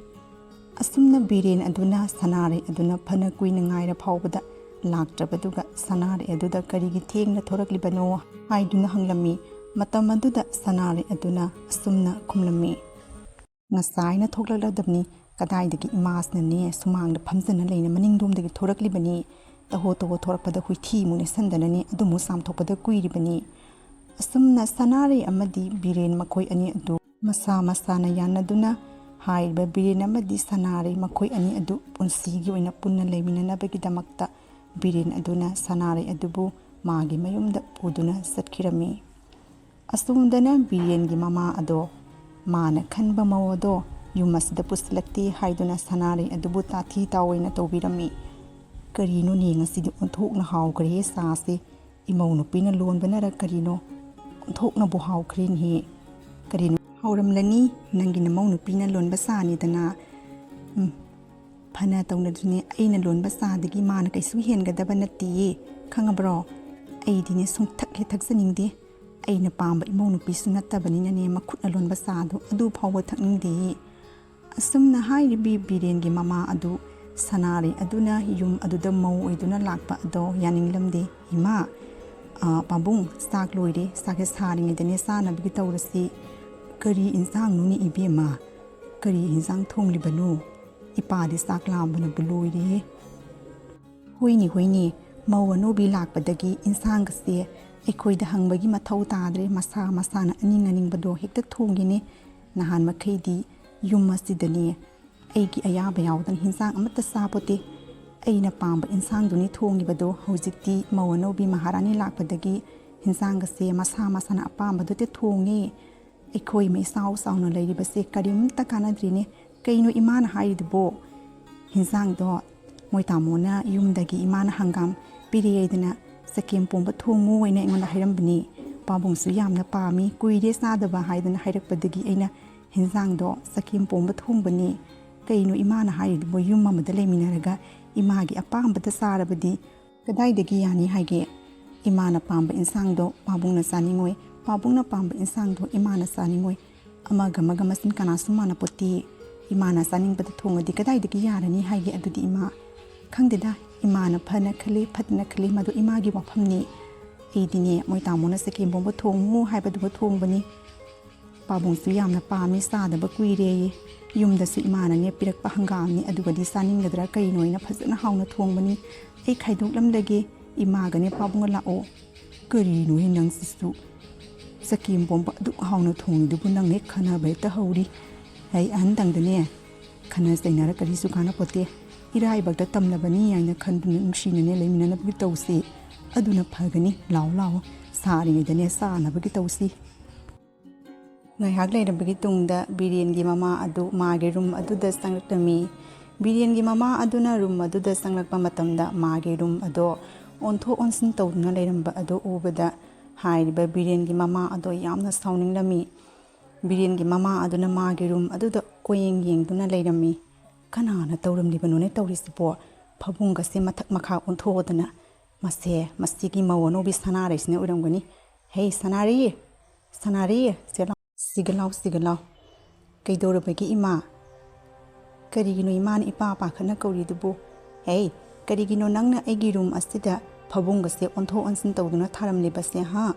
ꯑꯁꯨꯝꯅ ꯕꯤꯔꯦꯟ ꯑꯗꯨꯅ ꯁꯅꯥꯔꯩ ꯑꯗꯨꯅ ꯐꯅ ꯀꯨꯏꯅ ꯉꯥꯏꯔ ꯐꯥꯎꯕꯗ ꯂꯥꯛꯇ꯭ꯔꯕꯗꯨꯒ ꯁꯅꯥꯔꯩ ꯑꯗꯨꯗ ꯀꯔꯤꯒꯤ ꯊꯦꯡꯅ ꯊꯣꯔꯛꯂꯤꯕꯅꯣ ꯍꯥꯏꯗꯨꯅ ꯍꯪꯂꯝꯃꯤ꯫ ꯃꯇꯝ ꯑꯗꯨꯗ ꯁꯅꯥꯔꯩ ꯑꯗꯨꯅ ꯑꯁꯨꯝꯅ ꯈꯨꯝꯂꯝꯃꯤ, "ꯉꯁꯥꯏꯅ ꯊꯣꯛꯂꯛꯂꯗꯕꯅꯤ, ꯀꯗꯥꯏꯗꯒꯤ ꯏꯃꯥꯁꯤꯅꯅꯦ ꯁꯨꯃꯥꯡꯗ ꯐꯝꯖꯅ ꯂꯩꯅ ꯃꯅꯤꯡꯗꯣꯝꯗꯒꯤ ꯊꯣꯔꯛꯂꯤꯕꯅꯤ꯫ ꯇꯍꯣ ꯇꯍꯣ ꯊꯣꯔꯛꯄꯗ ꯍꯨꯏꯊꯤ ꯑꯃꯨꯛ ꯅꯦꯠꯁꯟꯗꯅꯅꯦ ꯑꯗꯨꯃꯨꯛ ꯆꯥꯝꯊꯣꯛꯄꯗ ꯀꯨꯏꯔꯤꯕꯅꯤ꯫" ꯑꯁꯨꯝꯅ ꯁꯅꯥꯔꯩ ꯑꯃꯗꯤ ꯕꯤꯔꯦꯟ ꯃꯈꯣꯏ ꯑꯅꯤ ꯑꯗꯨ ꯃꯁꯥ ꯃꯁꯥꯅ ꯌꯥꯅꯗꯨꯅ ꯍꯥꯏꯔꯤꯕ ꯕꯤꯔꯦꯟ ꯑꯃꯗꯤ ꯁꯅꯥꯔꯩ ꯃꯈꯣꯏ ꯑꯅꯤ ꯑꯗꯨ ꯄꯨꯟꯁꯤꯒꯤ ꯑꯣꯏꯅ ꯄꯨꯟꯅ ꯂꯩꯃꯤꯟꯅꯅꯕꯒꯤꯗꯃꯛꯇ ꯕꯤꯔꯦꯟ ꯑꯗꯨꯅ ꯁꯅꯥꯔꯩ ꯑꯗꯨꯕꯨ ꯃꯥꯒꯤ ꯃꯌꯨꯝꯗ ꯄꯨꯗꯨꯅ ꯆꯠꯈꯤꯔꯝꯃꯤ꯫ ꯑꯁꯣꯝꯗꯅ ꯕꯤꯔꯦꯟꯒꯤ ꯃꯃꯥ ꯑꯗꯣ, ꯃꯥꯅ ꯈꯟꯕ ꯃꯧ ꯑꯗꯣ ꯌꯨꯝ ꯑꯁꯤꯗ ꯄꯨꯁꯤꯜꯂꯛꯇꯦ ꯍꯥꯏꯗꯨꯅ ꯁꯅꯥꯔꯩ ꯑꯗꯨꯕꯨ ꯇꯥꯊꯤ ꯇꯥꯑꯣꯏꯅ ꯇꯧꯕꯤꯔꯝꯃꯤ꯫ "ꯀꯔꯤꯅꯣꯅꯦ, ꯉꯁꯤꯗꯤ ꯑꯣꯟꯊꯣꯛꯅ ꯍꯥꯎꯈ꯭ꯔꯦꯍꯦ ꯆꯥꯁꯦ꯫ ꯏꯃꯧ ꯅꯨꯄꯤꯅ ꯂꯣꯟꯕꯅꯔ ꯀꯔꯤꯅꯣ? ꯑꯣꯟꯊꯣꯛꯅꯕꯨ ꯍꯥꯎꯈ꯭ꯔꯦꯅꯦꯍꯦ꯫ ꯀꯔꯤꯅꯣ ꯍꯥꯎꯔꯝꯂꯅꯤ? ꯅꯪꯒꯤ ꯅꯃꯧ ꯅꯨꯄꯤꯅ ꯂꯣꯟꯕ ꯆꯥꯅꯤꯗꯅ꯫ ꯎꯝ, ꯐꯅ ꯇꯧꯅꯗꯨꯅꯦ, ꯑꯩꯅ ꯂꯣꯟꯕ ꯆꯥꯗꯒꯤ ꯃꯥꯅ ꯀꯩꯁꯨ ꯍꯦꯟꯒꯗꯕ ꯅꯠꯇꯦꯌꯦ, ꯈꯪꯉꯕ꯭ꯔꯣ? ꯑꯩꯗꯤꯅꯦ ꯁꯨꯡꯊꯛ ꯍꯦꯛ ꯊꯛꯆꯅꯤꯡꯗꯦ꯫ ꯑꯩꯅ ꯄꯥꯝꯕ ꯏꯃꯧ ꯅꯨꯄꯤꯁꯨ ꯅꯠꯇꯕꯅꯤꯅꯅꯦ, ꯃꯈꯨꯠꯅ ꯂꯣꯟꯕ ꯆꯥꯗꯣ ꯑꯗꯨ ꯐꯥꯎꯕ ꯊꯛꯅꯤꯡꯗꯦꯌꯦ꯫" ꯑꯁꯨꯝꯅ ꯍꯥꯏꯔꯤꯕꯤ ꯕꯤꯔꯦꯟꯒꯤ ꯃꯃꯥ ꯑꯗꯨ ꯁꯅꯥꯔꯩ ꯑꯗꯨꯅ ꯌꯨꯝ ꯑꯗꯨꯗ ꯃꯧ ꯑꯣꯏꯗꯨꯅ ꯂꯥꯛꯄ ꯑꯗꯣ ꯌꯥꯅꯤꯡꯂꯝꯗꯦ꯫ "ꯏꯃꯥ, ꯑ, ꯄꯥꯕꯨꯡ, ꯆꯥꯛ ꯂꯣꯏꯔꯦ, ꯆꯥꯛꯁꯦ ꯁꯥꯔꯤꯉꯩꯗꯅꯦ ꯆꯥꯅꯕꯒꯤ ꯇꯧꯔꯁꯤ꯫" "ꯀꯔꯤ ꯏꯟꯁꯥꯡꯅꯣꯅꯦ ꯏꯕꯦꯝꯃ? ꯀꯔꯤ ꯏꯟꯁꯥꯡ ꯊꯣꯡꯂꯤꯕꯅꯣ? ꯏꯄꯥꯗꯤ ꯆꯥꯛ ꯂꯥꯝꯕꯅꯕꯨ ꯂꯣꯏꯔꯦ꯫" "ꯍꯣꯏꯅꯦ, ꯍꯣꯏꯅꯦ, ꯃꯧ ꯑꯅꯧꯕꯤ ꯂꯥꯛꯄꯗꯒꯤ ꯏꯟꯁꯥꯡꯒꯁꯦ ꯑꯩꯈꯣꯏꯗ ꯍꯪꯕꯒꯤ ꯃꯊꯧ ꯇꯥꯗ꯭ꯔꯦ, ꯃꯁꯥ ꯃꯁꯥꯅ ꯑꯅꯤꯡ ꯑꯅꯤꯡꯕꯗꯣ ꯍꯦꯛꯇ ꯊꯣꯡꯉꯤꯅꯦ꯫ ꯅꯍꯥꯟ ꯃꯈꯩꯗꯤ ꯌꯨꯝ ꯑꯁꯤꯗꯅꯦ ꯑꯩꯒꯤ ꯑꯌꯥꯕ ꯌꯥꯎꯗꯅ ꯍꯤꯟꯖꯥꯡ ꯑꯃꯠꯇ ꯆꯥꯄꯣꯠꯇꯦ꯫ ꯑꯩꯅ ꯄꯥꯝꯕ ꯏꯟꯁꯥꯡꯗꯨꯅꯤ ꯊꯣꯡꯉꯤꯕꯗꯣ, ꯍꯧꯖꯤꯛꯇꯤ ꯃꯧ ꯑꯅꯧꯕꯤ ꯃꯍꯥꯔꯥꯅꯤ ꯂꯥꯛꯄꯗꯒꯤ ꯍꯤꯟꯖꯥꯡꯒꯁꯦ ꯃꯁꯥ ꯃꯁꯥꯅ ꯑꯄꯥꯝꯕꯗꯨꯗ ꯊꯣꯡꯉꯦ꯫ ꯑꯩꯈꯣꯏ ꯃꯩꯁꯥꯎ ꯆꯥꯎꯅ ꯂꯩꯔꯤꯕꯁꯦ ꯀꯔꯤꯝꯇ ꯀꯥꯟꯅꯗ꯭ꯔꯤꯅꯦ꯫ ꯀꯩꯅꯣ ꯏꯃꯥꯅ ꯍꯥꯏꯔꯤꯗꯨꯕꯣ? ꯍꯤꯟꯖꯥꯡꯗꯣ ꯃꯣꯏ ꯇꯥꯃꯣꯅ ꯌꯨꯝꯗꯒꯤ ꯏꯃꯥꯅ ꯍꯪꯒꯥꯝ ꯄꯤꯔꯛꯑꯦꯗꯅ ꯆꯒꯦꯝ ꯄꯣꯝꯕ ꯊꯣꯡꯉꯨ ꯍꯥꯏꯅ ꯑꯩꯉꯣꯟꯗ ꯍꯥꯏꯔꯝꯕꯅꯤ꯫ ꯄꯥꯕꯨꯡꯁꯨ ꯌꯥꯝꯅ ꯄꯥꯝꯃꯤ, ꯀꯨꯏꯔꯦ ꯆꯥꯗꯕ ꯍꯥꯏꯗꯅ ꯍꯥꯏꯔꯛꯄꯗꯒꯤ ꯑꯩꯅ ꯍꯤꯟꯖꯥꯡꯗꯣ ꯆꯒꯦꯝ ꯄꯣꯝꯕ ꯊꯣꯡꯕꯅꯤ꯫ ꯀꯩꯅꯣ ꯏꯃꯥꯅ ꯍꯥꯏꯔꯤꯗꯨꯕꯨ? ꯌꯨꯝ ꯑꯃꯗ ꯂꯩꯃꯤꯟꯅꯔꯒ ꯏꯃꯥꯒꯤ ꯑꯄꯥꯝꯕꯗ ꯆꯥꯔꯕꯗꯤ ꯀꯗꯥꯏꯗꯒꯤ ꯌꯥꯅꯤ ꯍꯥꯏꯒꯦ? ꯏꯃꯥꯅ ꯄꯥꯝꯕ ꯏꯟꯁꯥꯡꯗꯣ ꯄꯥꯕꯨꯡꯅ ꯆꯥꯅꯤꯡꯉꯣꯏ, ꯄꯥꯕꯨꯡꯅ ꯄꯥꯝꯕ ꯏꯟꯁꯥꯡꯗꯣ ꯏꯃꯥꯅ ꯆꯥꯅꯤꯡꯉꯣꯏ꯫ ꯑꯃꯒ ꯑꯃꯒ ꯃꯆꯤꯟ ꯀꯅꯥꯁꯨ ꯃꯥꯟꯅ ꯄꯣꯠꯇꯦ꯫ ꯏꯃꯥꯅ ꯆꯥꯅꯤꯡꯕꯗ ꯊꯣꯡꯉꯗꯤ ꯀꯗꯥꯏꯗꯒꯤ ꯌꯥꯔꯅꯤ ꯍꯥꯏꯒꯦ ꯑꯗꯨꯗꯤ ꯏꯃꯥ? ꯈꯪꯗꯦꯗ, ꯏꯃꯥꯅ ꯐꯅ ꯈꯜꯂꯤ, ꯐꯠꯇꯅ ꯈꯜꯂꯤ, ꯃꯗꯨ ꯏꯃꯥꯒꯤ ꯋꯥꯐꯝꯅꯤ꯫ ꯑꯩꯗꯤꯅꯦ, ꯃꯣꯏ ꯇꯥꯃꯣꯅ ꯆꯒꯦꯝ ꯄꯣꯝꯕ ꯊꯣꯡꯉꯨ ꯍꯥꯏꯕꯗꯨꯒ ꯊꯣꯡꯕꯅꯤ꯫ ꯄꯥꯕꯨꯡꯁꯨ ꯌꯥꯝꯅ ꯄꯥꯝꯃꯤ, ꯆꯥꯗꯕ ꯀꯨꯏꯔꯦꯌꯦ꯫ ꯌꯨꯝꯗꯁꯨ ꯏꯃꯥꯅꯅꯦ ꯄꯤꯔꯛꯄ ꯍꯪꯒꯥꯝꯅꯤ, ꯑꯗꯨꯒꯗꯤ ꯆꯥꯅꯤꯡꯒꯗ꯭ꯔꯥ ꯀꯩꯅꯣ ꯍꯥꯏꯅ ꯐꯖꯅ ꯍꯥꯎꯅ ꯊꯣꯡꯕꯅꯤ꯫ ꯑꯩ ꯈꯥꯏꯗꯣꯛꯂꯝꯂꯒꯦ, ꯏꯃꯥꯒꯅꯦ ꯄꯥꯕꯨꯡꯒ ꯂꯥꯛꯑꯣ꯫ ꯀꯔꯤꯅꯣꯍꯦ ꯅꯪꯁꯤꯁꯨ? ꯆꯒꯦꯝ ꯄꯣꯝꯕ ꯑꯗꯨꯛ ꯍꯥꯎꯅ ꯊꯣꯡꯉꯤꯗꯨꯕꯨ ꯅꯪ ꯍꯦꯛ ꯈꯟꯅꯕ ꯍꯦꯛꯇ ꯍꯧꯔꯤ꯫ ꯑꯩ ꯑꯍꯟꯗꯪꯗꯅꯦ ꯈꯟꯅ ꯆꯩꯅꯔ ꯀꯔꯤꯁꯨ ꯀꯥꯟꯅꯄꯣꯠꯇꯦ꯫ ꯏꯔꯥꯏꯕꯛꯇ ꯇꯝꯂꯕꯅꯤ ꯍꯥꯏꯅ ꯈꯟꯗꯨꯅ ꯅꯨꯡꯁꯤꯅꯅꯦ ꯂꯩꯃꯤꯟꯅꯅꯕꯒꯤ ꯇꯧꯁꯤ꯫ ꯑꯗꯨꯅ ꯐꯒꯅꯤ꯫ ꯂꯥꯎ ꯂꯥꯎ, ꯁꯥꯔꯤꯉꯩꯗꯅꯦ ꯆꯥꯅꯕꯒꯤ ꯇꯧꯁꯤ꯫ ꯉꯥꯏꯍꯥꯛ ꯂꯩꯔꯕꯒꯤ ꯇꯨꯡꯗ ꯕꯤꯔꯦꯟꯒꯤ ꯃꯃꯥ ꯑꯗꯨ ꯃꯥꯒꯤ ꯔꯨꯝ ꯑꯗꯨꯗ ꯆꯪꯂꯛꯂꯝꯃꯤ꯫ ꯕꯤꯔꯦꯟꯒꯤ ꯃꯃꯥ ꯑꯗꯨꯅ ꯔꯨꯝ ꯑꯗꯨꯗ ꯆꯪꯂꯛꯄ ꯃꯇꯝꯗ ꯃꯥꯒꯤ ꯔꯨꯝ ꯑꯗꯣ ꯑꯣꯟꯊꯣꯛ ꯑꯣꯟꯁꯤꯟ ꯇꯧꯗꯨꯅ ꯂꯩꯔꯝꯕ ꯑꯗꯨ ꯎꯕꯗ ꯍꯥꯏꯔꯤꯕ ꯕꯤꯔꯦꯟꯒꯤ ꯃꯃꯥ ꯑꯗꯣ ꯌꯥꯝꯅ ꯁꯥꯎꯅꯤꯡꯂꯝꯃꯤ꯫ ꯕꯤꯔꯦꯟꯒꯤ ꯃꯃꯥ ꯑꯗꯨꯅ ꯃꯥꯒꯤ ꯔꯨꯝ ꯑꯗꯨꯗ ꯀꯣꯌꯦꯡ ꯌꯦꯡꯗꯨꯅ ꯂꯩꯔꯝꯃꯤ꯫ "ꯀꯅꯥꯅ ꯇꯧꯔꯝꯂꯤꯕꯅꯣꯅꯦ ꯇꯧꯔꯤꯁꯤꯕꯣ? ꯐꯃꯨꯡꯒꯁꯦ ꯃꯊꯛ ꯃꯈꯥ ꯑꯣꯟꯊꯣꯛꯑꯗꯅ꯫ ꯃꯁꯦ, ꯃꯁꯤꯒꯤ ꯃꯧ ꯑꯅꯧꯕꯤ ꯁꯅꯥꯔꯩꯁꯤꯅ ꯑꯣꯏꯔꯝꯒꯅꯤ꯫ ꯍꯦ ꯁꯅꯥꯔꯩ, ꯁꯅꯥꯔꯩ, ꯁꯦ ꯂꯥꯎ, ꯁꯤꯒ ꯂꯥꯎ, ꯁꯤꯒ ꯂꯥꯎ꯫ ꯀꯩꯗꯧꯔꯕꯒꯦ ꯏꯃꯥ? ꯀꯔꯤꯒꯤꯅꯣ ꯏꯃꯥꯅ ꯏꯄꯥ ꯄꯥꯈꯠꯅ ꯀꯧꯔꯤꯗꯨꯕꯨ? ꯍꯦ, ꯀꯔꯤꯒꯤꯅꯣ ꯅꯪꯅ ꯑꯩꯒꯤ ꯔꯨꯝ ꯑꯁꯤꯗ ꯐꯃꯨꯡꯒꯁꯦ ꯑꯣꯟꯊꯣꯛ ꯑꯣꯟꯁꯤꯟ ꯇꯧꯗꯨꯅ ꯊꯥꯔꯝꯂꯤꯕꯁꯦ, ꯍꯥ?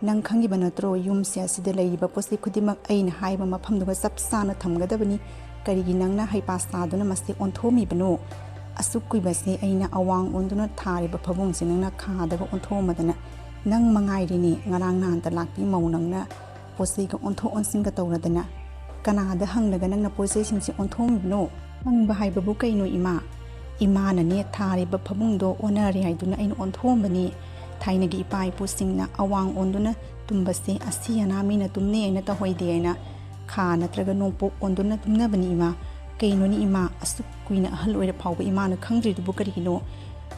ꯅꯪ ꯈꯪꯉꯤꯕ ꯅꯠꯇ꯭ꯔꯣ, ꯌꯨꯝꯁꯦ ꯑꯁꯤꯗ ꯂꯩꯔꯤꯕ ꯄꯣꯠ ꯆꯩ ꯈꯨꯗꯤꯡꯃꯛ ꯑꯩꯅ ꯍꯥꯏꯕ ꯃꯐꯝꯗꯨꯒ ꯆꯞ ꯆꯥꯅ ꯊꯝꯒꯗꯕꯅꯤ꯫ ꯀꯔꯤꯒꯤ ꯅꯪꯅ ꯍꯩꯄꯥ ꯁꯥꯗꯨꯅ ꯃꯁꯤ ꯑꯣꯟꯊꯣꯛꯑꯝꯃꯤꯕꯅꯣ? ꯑꯁꯨꯛ ꯀꯨꯏꯕꯁꯦ ꯑꯩꯅ ꯑꯋꯥꯡ ꯑꯣꯟꯗꯨꯅ ꯊꯥꯔꯤꯕ ꯐꯃꯨꯡꯁꯦ ꯅꯪꯅ ꯈꯥꯗꯒ ꯑꯣꯟꯊꯣꯛꯑꯝꯃꯗꯅ, ꯅꯪ ꯃꯉꯥꯏꯔꯤꯅꯦ ꯉꯔꯥꯡ ꯅꯍꯥꯟꯇ ꯂꯥꯛꯄꯤ ꯃꯧ ꯅꯪꯅ ꯄꯣꯠ ꯆꯩꯒ ꯑꯣꯟꯊꯣꯛ ꯑꯣꯟꯁꯤꯟꯒ ꯇꯧꯔꯗꯅ꯫ ꯀꯅꯥꯗ ꯍꯪꯂꯒ ꯅꯪꯅ ꯄꯣꯠ ꯆꯩꯁꯤꯡꯁꯦ ꯑꯣꯟꯊꯣꯛꯑꯝꯃꯤꯕꯅꯣ? ꯍꯪꯕ ꯍꯥꯏꯕꯕꯨ ꯀꯩꯅꯣ ꯏꯃꯥ? ꯏꯃꯥꯅꯅꯦ ꯊꯥꯔꯤꯕ ꯐꯃꯨꯡꯗꯣ ꯑꯣꯟꯅꯔꯦ ꯍꯥꯏꯗꯨꯅ ꯑꯩꯅ ꯑꯣꯟꯊꯣꯛꯑꯝꯕꯅꯤ꯫ ꯊꯥꯏꯅꯒꯤ ꯏꯄꯥ ꯏꯄꯨꯁꯤꯡꯅ ꯑꯋꯥꯡ ꯑꯣꯟꯗꯨꯅ ꯇꯨꯝꯕꯁꯦ ꯑꯁꯤ ꯑꯅꯥ ꯃꯤꯅ ꯇꯨꯝꯅꯩ ꯍꯥꯏꯅ ꯇꯧꯍꯩꯗꯦ ꯍꯥꯏꯅ ꯈꯥ ꯅꯠꯇ꯭ꯔꯒ ꯅꯣꯡꯄꯣꯛ ꯑꯣꯟꯗꯨꯅ ꯇꯨꯝꯅꯕꯅꯤ ꯏꯃꯥ꯫ ꯀꯩꯅꯣꯅꯤ ꯏꯃꯥ, ꯑꯁꯨꯛ ꯀꯨꯏꯅ ꯑꯍꯜ ꯑꯣꯏꯔ ꯐꯥꯎꯕ ꯏꯃꯥꯅ ꯈꯪꯗ꯭ꯔꯤꯗꯨꯕꯨ ꯀꯔꯤꯒꯤꯅꯣ?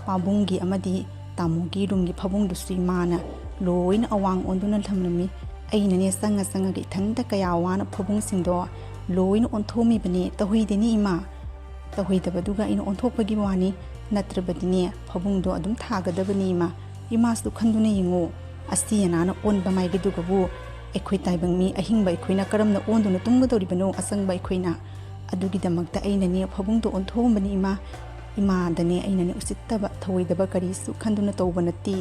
ꯄꯥꯕꯨꯡꯒꯤ ꯑꯃꯗꯤ ꯇꯥꯃꯣꯒꯤ ꯔꯨꯝꯒꯤ ꯐꯃꯨꯡꯗꯨꯁꯨ ꯏꯃꯥꯅ ꯂꯣꯏꯅ ꯑꯋꯥꯡ ꯑꯣꯟꯗꯨꯅ ꯊꯝꯂꯝꯃꯤ꯫ ꯑꯩꯅꯅꯦ ꯆꯪꯉ ꯆꯪꯉꯒ ꯏꯊꯟꯇ ꯀꯌꯥ ꯋꯥꯅ ꯐꯃꯨꯡꯁꯤꯡꯗꯣ ꯂꯣꯏꯅ ꯑꯣꯟꯊꯣꯛꯑꯝꯃꯤꯕꯅꯤ꯫ ꯇꯧꯍꯩꯗꯦꯅꯤ ꯏꯃꯥ꯫ ꯇꯧꯍꯩꯗꯕꯗꯨꯒ ꯑꯩꯅ ꯑꯣꯟꯊꯣꯛꯄꯒꯤ ꯋꯥꯅꯤ, ꯅꯠꯇ꯭ꯔꯕꯗꯤꯅꯦ ꯐꯃꯨꯡꯗꯣ ꯑꯗꯨꯝ ꯊꯥꯒꯗꯕꯅꯤ ꯏꯃꯥ꯫ ꯏꯃꯥꯁꯨ ꯈꯟꯗꯨꯅ ꯌꯦꯡꯉꯨ, ꯑꯁꯤ ꯑꯅꯥꯅ ꯑꯣꯟꯕ ꯃꯥꯏꯒꯤꯗꯨꯒꯕꯨ ꯑꯩꯈꯣꯏ ꯇꯥꯏꯕꯪ ꯃꯤ ꯑꯍꯤꯡꯕ ꯑꯩꯈꯣꯏꯅ ꯀꯔꯝꯅ ꯑꯣꯟꯗꯨꯅ ꯇꯨꯝꯒꯗꯧꯔꯤꯕꯅꯣ ꯑꯆꯪꯕ ꯑꯩꯈꯣꯏꯅ? ꯑꯗꯨꯒꯤꯗꯃꯛꯇ ꯑꯩꯅꯅꯦ ꯐꯃꯨꯡꯗꯣ ꯑꯣꯟꯊꯣꯛꯑꯝꯕꯅꯤ ꯏꯃꯥ꯫ ꯏꯃꯥꯗꯅꯦ ꯑꯩꯅꯅꯦ ꯎꯁꯤꯠꯇꯕ ꯊꯧꯑꯣꯏꯗꯕ ꯀꯔꯤꯁꯨ ꯈꯟꯗꯨꯅ ꯇꯧꯕ ꯅꯠꯇꯦ꯫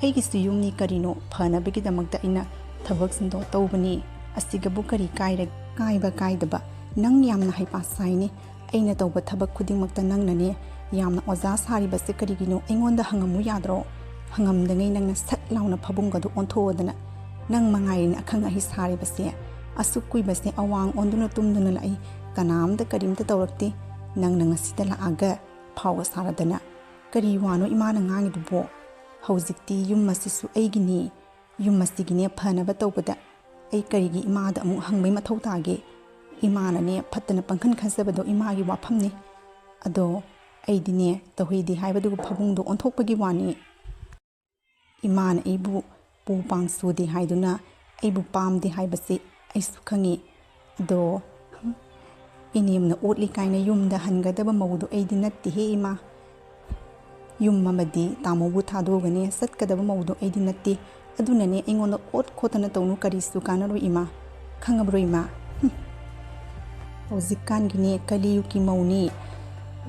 ꯑꯩꯒꯤꯁꯨ ꯌꯨꯝꯅꯤ ꯀꯔꯤꯅꯣ, ꯐꯅꯕꯒꯤꯗꯃꯛꯇ ꯑꯩꯅ ꯊꯕꯛꯁꯤꯡꯗꯣ ꯇꯧꯕꯅꯤ꯫ ꯑꯁꯤꯒꯕꯨ ꯀꯔꯤ ꯀꯥꯏꯔ-, ꯀꯥꯏꯕ ꯀꯥꯏꯗꯕ? ꯅꯪ ꯌꯥꯝꯅ ꯍꯩꯄꯥ ꯁꯥꯏꯅꯦ꯫ ꯑꯩꯅ ꯇꯧꯕ ꯊꯕꯛ ꯈꯨꯗꯤꯡꯃꯛꯇ ꯅꯪꯅꯅꯦ ꯌꯥꯝꯅ ꯑꯣꯖꯥ ꯁꯥꯔꯤꯕꯁꯦ ꯀꯔꯤꯒꯤꯅꯣ? ꯑꯩꯉꯣꯟꯗ ꯍꯪꯉꯝꯃꯨ ꯌꯥꯗ꯭ꯔꯣ? ꯍꯪꯉꯝꯗꯉꯩ ꯅꯪꯅ ꯁꯠ ꯂꯥꯎꯅ ꯐꯃꯨꯡꯒꯗꯣ ꯑꯣꯟꯊꯣꯛꯑꯗꯅ꯫ ꯅꯪ ꯃꯉꯥꯏꯔꯦꯅꯦ ꯑꯈꯪ ꯑꯍꯩ ꯁꯥꯔꯤꯕꯁꯦ꯫ ꯑꯁꯨꯛ ꯀꯨꯏꯕꯁꯦ ꯑꯋꯥꯡ ꯑꯣꯟꯗꯨꯅ ꯇꯨꯝꯗꯨꯅ ꯂꯥꯛꯏ, ꯀꯅꯥꯝꯇ ꯀꯔꯤꯝꯇ ꯇꯧꯔꯛꯇꯦ꯫ ꯅꯪꯅ ꯉꯁꯤꯗ ꯂꯥꯛꯑꯒ ꯐꯥꯎꯒ ꯁꯥꯔꯗꯅ꯫ ꯀꯔꯤ ꯋꯥꯅꯣ ꯏꯃꯥꯅ ꯉꯥꯡꯉꯤꯗꯨꯕꯣ? ꯍꯧꯖꯤꯛꯇꯤ ꯌꯨꯝ ꯑꯁꯤꯁꯨ ꯑꯩꯒꯤꯅꯤ꯫ ꯌꯨꯝ ꯑꯁꯤꯒꯤꯅꯦ ꯐꯅꯕ ꯇꯧꯕꯗ ꯑꯩ ꯀꯔꯤꯒꯤ ꯏꯃꯥꯗ ꯑꯃꯨꯛ ꯍꯪꯕꯩ ꯃꯊꯧ ꯇꯥꯒꯦ? ꯏꯃꯥꯅꯅꯦ ꯐꯠꯇꯅ ꯄꯪꯈꯟ ꯈꯟꯖꯕꯗꯣ ꯏꯃꯥꯒꯤ ꯋꯥꯐꯝꯅꯤ꯫ ꯑꯗꯣ ꯑꯩꯗꯤꯅꯦ ꯇꯧꯍꯩꯗꯦ ꯍꯥꯏꯕꯗꯨꯒ ꯐꯃꯨꯡꯗ ꯑꯣꯟꯊꯣꯛꯄꯒꯤ ꯋꯥꯅꯤ꯫ ꯏꯃꯥꯅ ꯑꯩꯕꯨ ꯄꯨ ꯄꯥꯡ ꯁꯨꯗꯦ ꯍꯥꯏꯗꯨꯅ ꯑꯩꯕꯨ ꯄꯥꯝꯗꯦ ꯍꯥꯏꯕꯁꯤ ꯑꯩꯁꯨ ꯈꯪꯉꯤ꯫ ꯑꯗꯣ ꯏꯅꯦꯝꯅ ꯑꯣꯠꯂꯤ ꯀꯥꯏꯅ ꯌꯨꯝꯗ ꯍꯟꯒꯗꯕ ꯃꯧꯗꯣ ꯑꯩꯗꯤ ꯅꯠꯇꯦꯍꯦ ꯏꯃꯥ꯫ ꯌꯨꯝ ꯑꯃꯗꯤ ꯇꯥꯃꯣꯕꯨ ꯊꯥꯗꯣꯛꯑꯒꯅꯦ ꯆꯠꯀꯗꯕ ꯃꯧꯗꯣ ꯑꯩꯗꯤ ꯅꯠꯇꯦ꯫ ꯑꯗꯨꯅꯅꯦ ꯑꯩꯉꯣꯟꯗ ꯑꯣꯠ ꯈꯣꯠꯇꯅ ꯇꯧꯅꯨ, ꯀꯔꯤꯁꯨ ꯀꯥꯟꯅꯔꯣꯏ ꯏꯃꯥ꯫ ꯈꯪꯉꯕ꯭ꯔꯣ ꯏꯃꯥ? ꯍꯨꯝ꯫ ꯍꯧꯖꯤꯛꯀꯥꯟꯒꯤꯅꯦ ꯀꯂꯤꯌꯨꯒꯤ ꯃꯧꯅꯤ꯫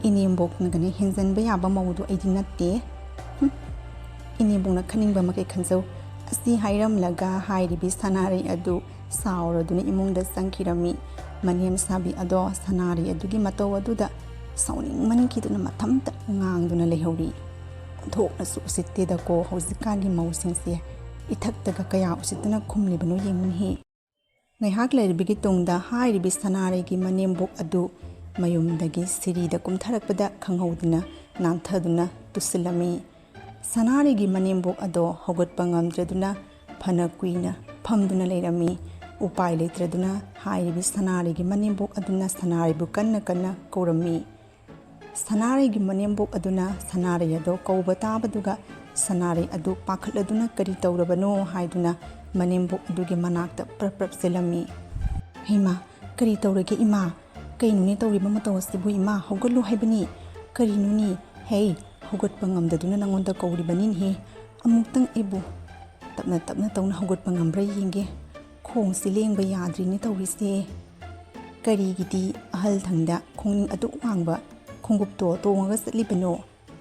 ꯏꯅꯦꯝꯕꯣꯛꯅꯒꯅꯦ ꯍꯦꯟꯖꯟꯕ ꯌꯥꯕ ꯃꯧꯗꯣ ꯑꯩꯗꯤ ꯅꯠꯇꯦ꯫ ꯍꯨꯝ꯫ ꯏꯅꯦꯝꯕꯣꯛꯅ ꯈꯟꯅꯤꯡꯕ ꯃꯈꯩ ꯈꯟꯖꯧ꯫ ꯑꯁꯤ ꯍꯥꯏꯔꯝꯂꯒ ꯍꯥꯏꯔꯤꯕꯤ ꯁꯅꯥꯔꯩ ꯑꯗꯨ ꯁꯥꯎꯔꯗꯨꯅ ꯏꯃꯨꯡꯗ ꯆꯪꯈꯤꯔꯝꯃꯤ꯫ ꯃꯅꯦꯝ ꯁꯥꯕꯤ ꯑꯗꯣ ꯁꯅꯥꯔꯩ ꯑꯗꯨꯒꯤ ꯃꯇꯧ ꯑꯗꯨꯗ ꯁꯥꯎꯅꯤꯡꯃꯟꯈꯤꯗꯨꯅ ꯃꯊꯟꯇ ꯉꯥꯡꯗꯨꯅ ꯂꯩꯍꯧꯔꯤ꯫ ꯑꯣꯟꯊꯣꯛꯅꯁꯨ ꯎꯁꯤꯠꯇꯦꯗꯀꯣ ꯍꯧꯖꯤꯛꯀꯥꯟꯒꯤ ꯃꯧꯁꯤꯡꯁꯦ꯫ ꯏꯊꯛꯇꯒ ꯀꯌꯥ ꯎꯁꯤꯠꯇꯅ ꯈꯨꯝꯂꯤꯕꯅꯣ ꯌꯦꯡꯉꯨꯅꯦꯍꯦ꯫ ꯉꯥꯏꯍꯥꯛ ꯂꯩꯔꯕꯒꯤ ꯇꯨꯡꯗ ꯍꯥꯏꯔꯤꯕꯤ ꯁꯅꯥꯔꯩꯒꯤ ꯃꯅꯦꯝꯕꯣꯛ ꯑꯗꯨ ꯃꯌꯨꯝꯗꯒꯤ ꯁꯤꯔꯤꯗ ꯀꯨꯝꯊꯔꯛꯄꯗ ꯈꯪꯍꯧꯗꯅ ꯅꯥꯟꯊꯗꯨꯅ ꯇꯨꯁꯤꯜꯂꯝꯃꯤ꯫ ꯁꯅꯥꯔꯩꯒꯤ ꯃꯅꯦꯝꯕꯣꯛ ꯑꯗꯣ ꯍꯧꯒꯠꯄ ꯉꯝꯗ꯭ꯔꯗꯨꯅ ꯐꯅ ꯀꯨꯏꯅ ꯐꯝꯗꯨꯅ ꯂꯩꯔꯝꯃꯤ꯫ ꯎꯄꯥꯏ ꯂꯩꯇ꯭ꯔꯗꯨꯅ ꯍꯥꯏꯔꯤꯕꯤ ꯁꯅꯥꯔꯩꯒꯤ ꯃꯅꯦꯝꯕꯣꯛ ꯑꯗꯨꯅ ꯁꯅꯥꯔꯩꯕꯨ ꯀꯟꯅ ꯀꯟꯅ ꯀꯧꯔꯝꯃꯤ꯫ ꯁꯅꯥꯔꯩꯒꯤ ꯃꯅꯦꯝꯕꯣꯛ ꯑꯗꯨꯅ ꯁꯅꯥꯔꯩ ꯑꯗꯣ ꯀꯧꯕ ꯇꯥꯕꯗꯨꯒ ꯁꯅꯥꯔꯩ ꯑꯗꯨ ꯄꯥꯈꯠꯂꯗꯨꯅ ꯀꯔꯤ ꯇꯧꯔꯕꯅꯣ ꯍꯥꯏꯗꯨꯅ ꯃꯅꯦꯝꯕꯣꯛ ꯑꯗꯨꯒꯤ ꯃꯅꯥꯛꯇ ꯄ꯭ꯔꯞ ꯄ꯭ꯔꯞ ꯆꯦꯜꯂꯝꯃꯤ꯫ "ꯍꯩꯃꯥ, ꯀꯔꯤ ꯇꯧꯔꯒꯦ ꯏꯃꯥ? ꯀꯩꯅꯣꯅꯦ ꯇꯧꯔꯤꯕ ꯃꯇꯧ ꯑꯁꯤꯕꯨ ꯏꯃꯥ? ꯍꯧꯒꯠꯂꯨ ꯍꯥꯏꯕꯅꯤ꯫ ꯀꯔꯤꯅꯣꯅꯦ? ꯍꯦ, ꯍꯧꯒꯠꯄ ꯉꯝꯗꯗꯨꯅ ꯅꯉꯣꯟꯗ ꯀꯧꯔꯤꯕꯅꯤꯅꯦꯍꯦ꯫ ꯑꯃꯨꯛꯇꯪ ꯑꯩꯕꯨ ꯇꯞꯅ ꯇꯞꯅ ꯇꯧꯅ ꯍꯧꯒꯠꯄ ꯉꯝꯕ꯭ꯔꯥ ꯌꯦꯡꯒꯦ꯫ ꯈꯣꯡꯁꯤ ꯂꯦꯡꯕ ꯌꯥꯗ꯭ꯔꯤꯅꯦ ꯇꯧꯔꯤꯁꯦ꯫ ꯀꯔꯤꯒꯤꯗꯤ ꯑꯍꯜ ꯊꯪꯗ ꯈꯣꯡꯅꯤꯡ ꯑꯗꯨꯛ ꯋꯥꯡꯕ ꯈꯣꯡꯎꯞꯇꯣ ꯇꯣꯡꯉꯒ ꯆꯠꯂꯤꯕꯅꯣ?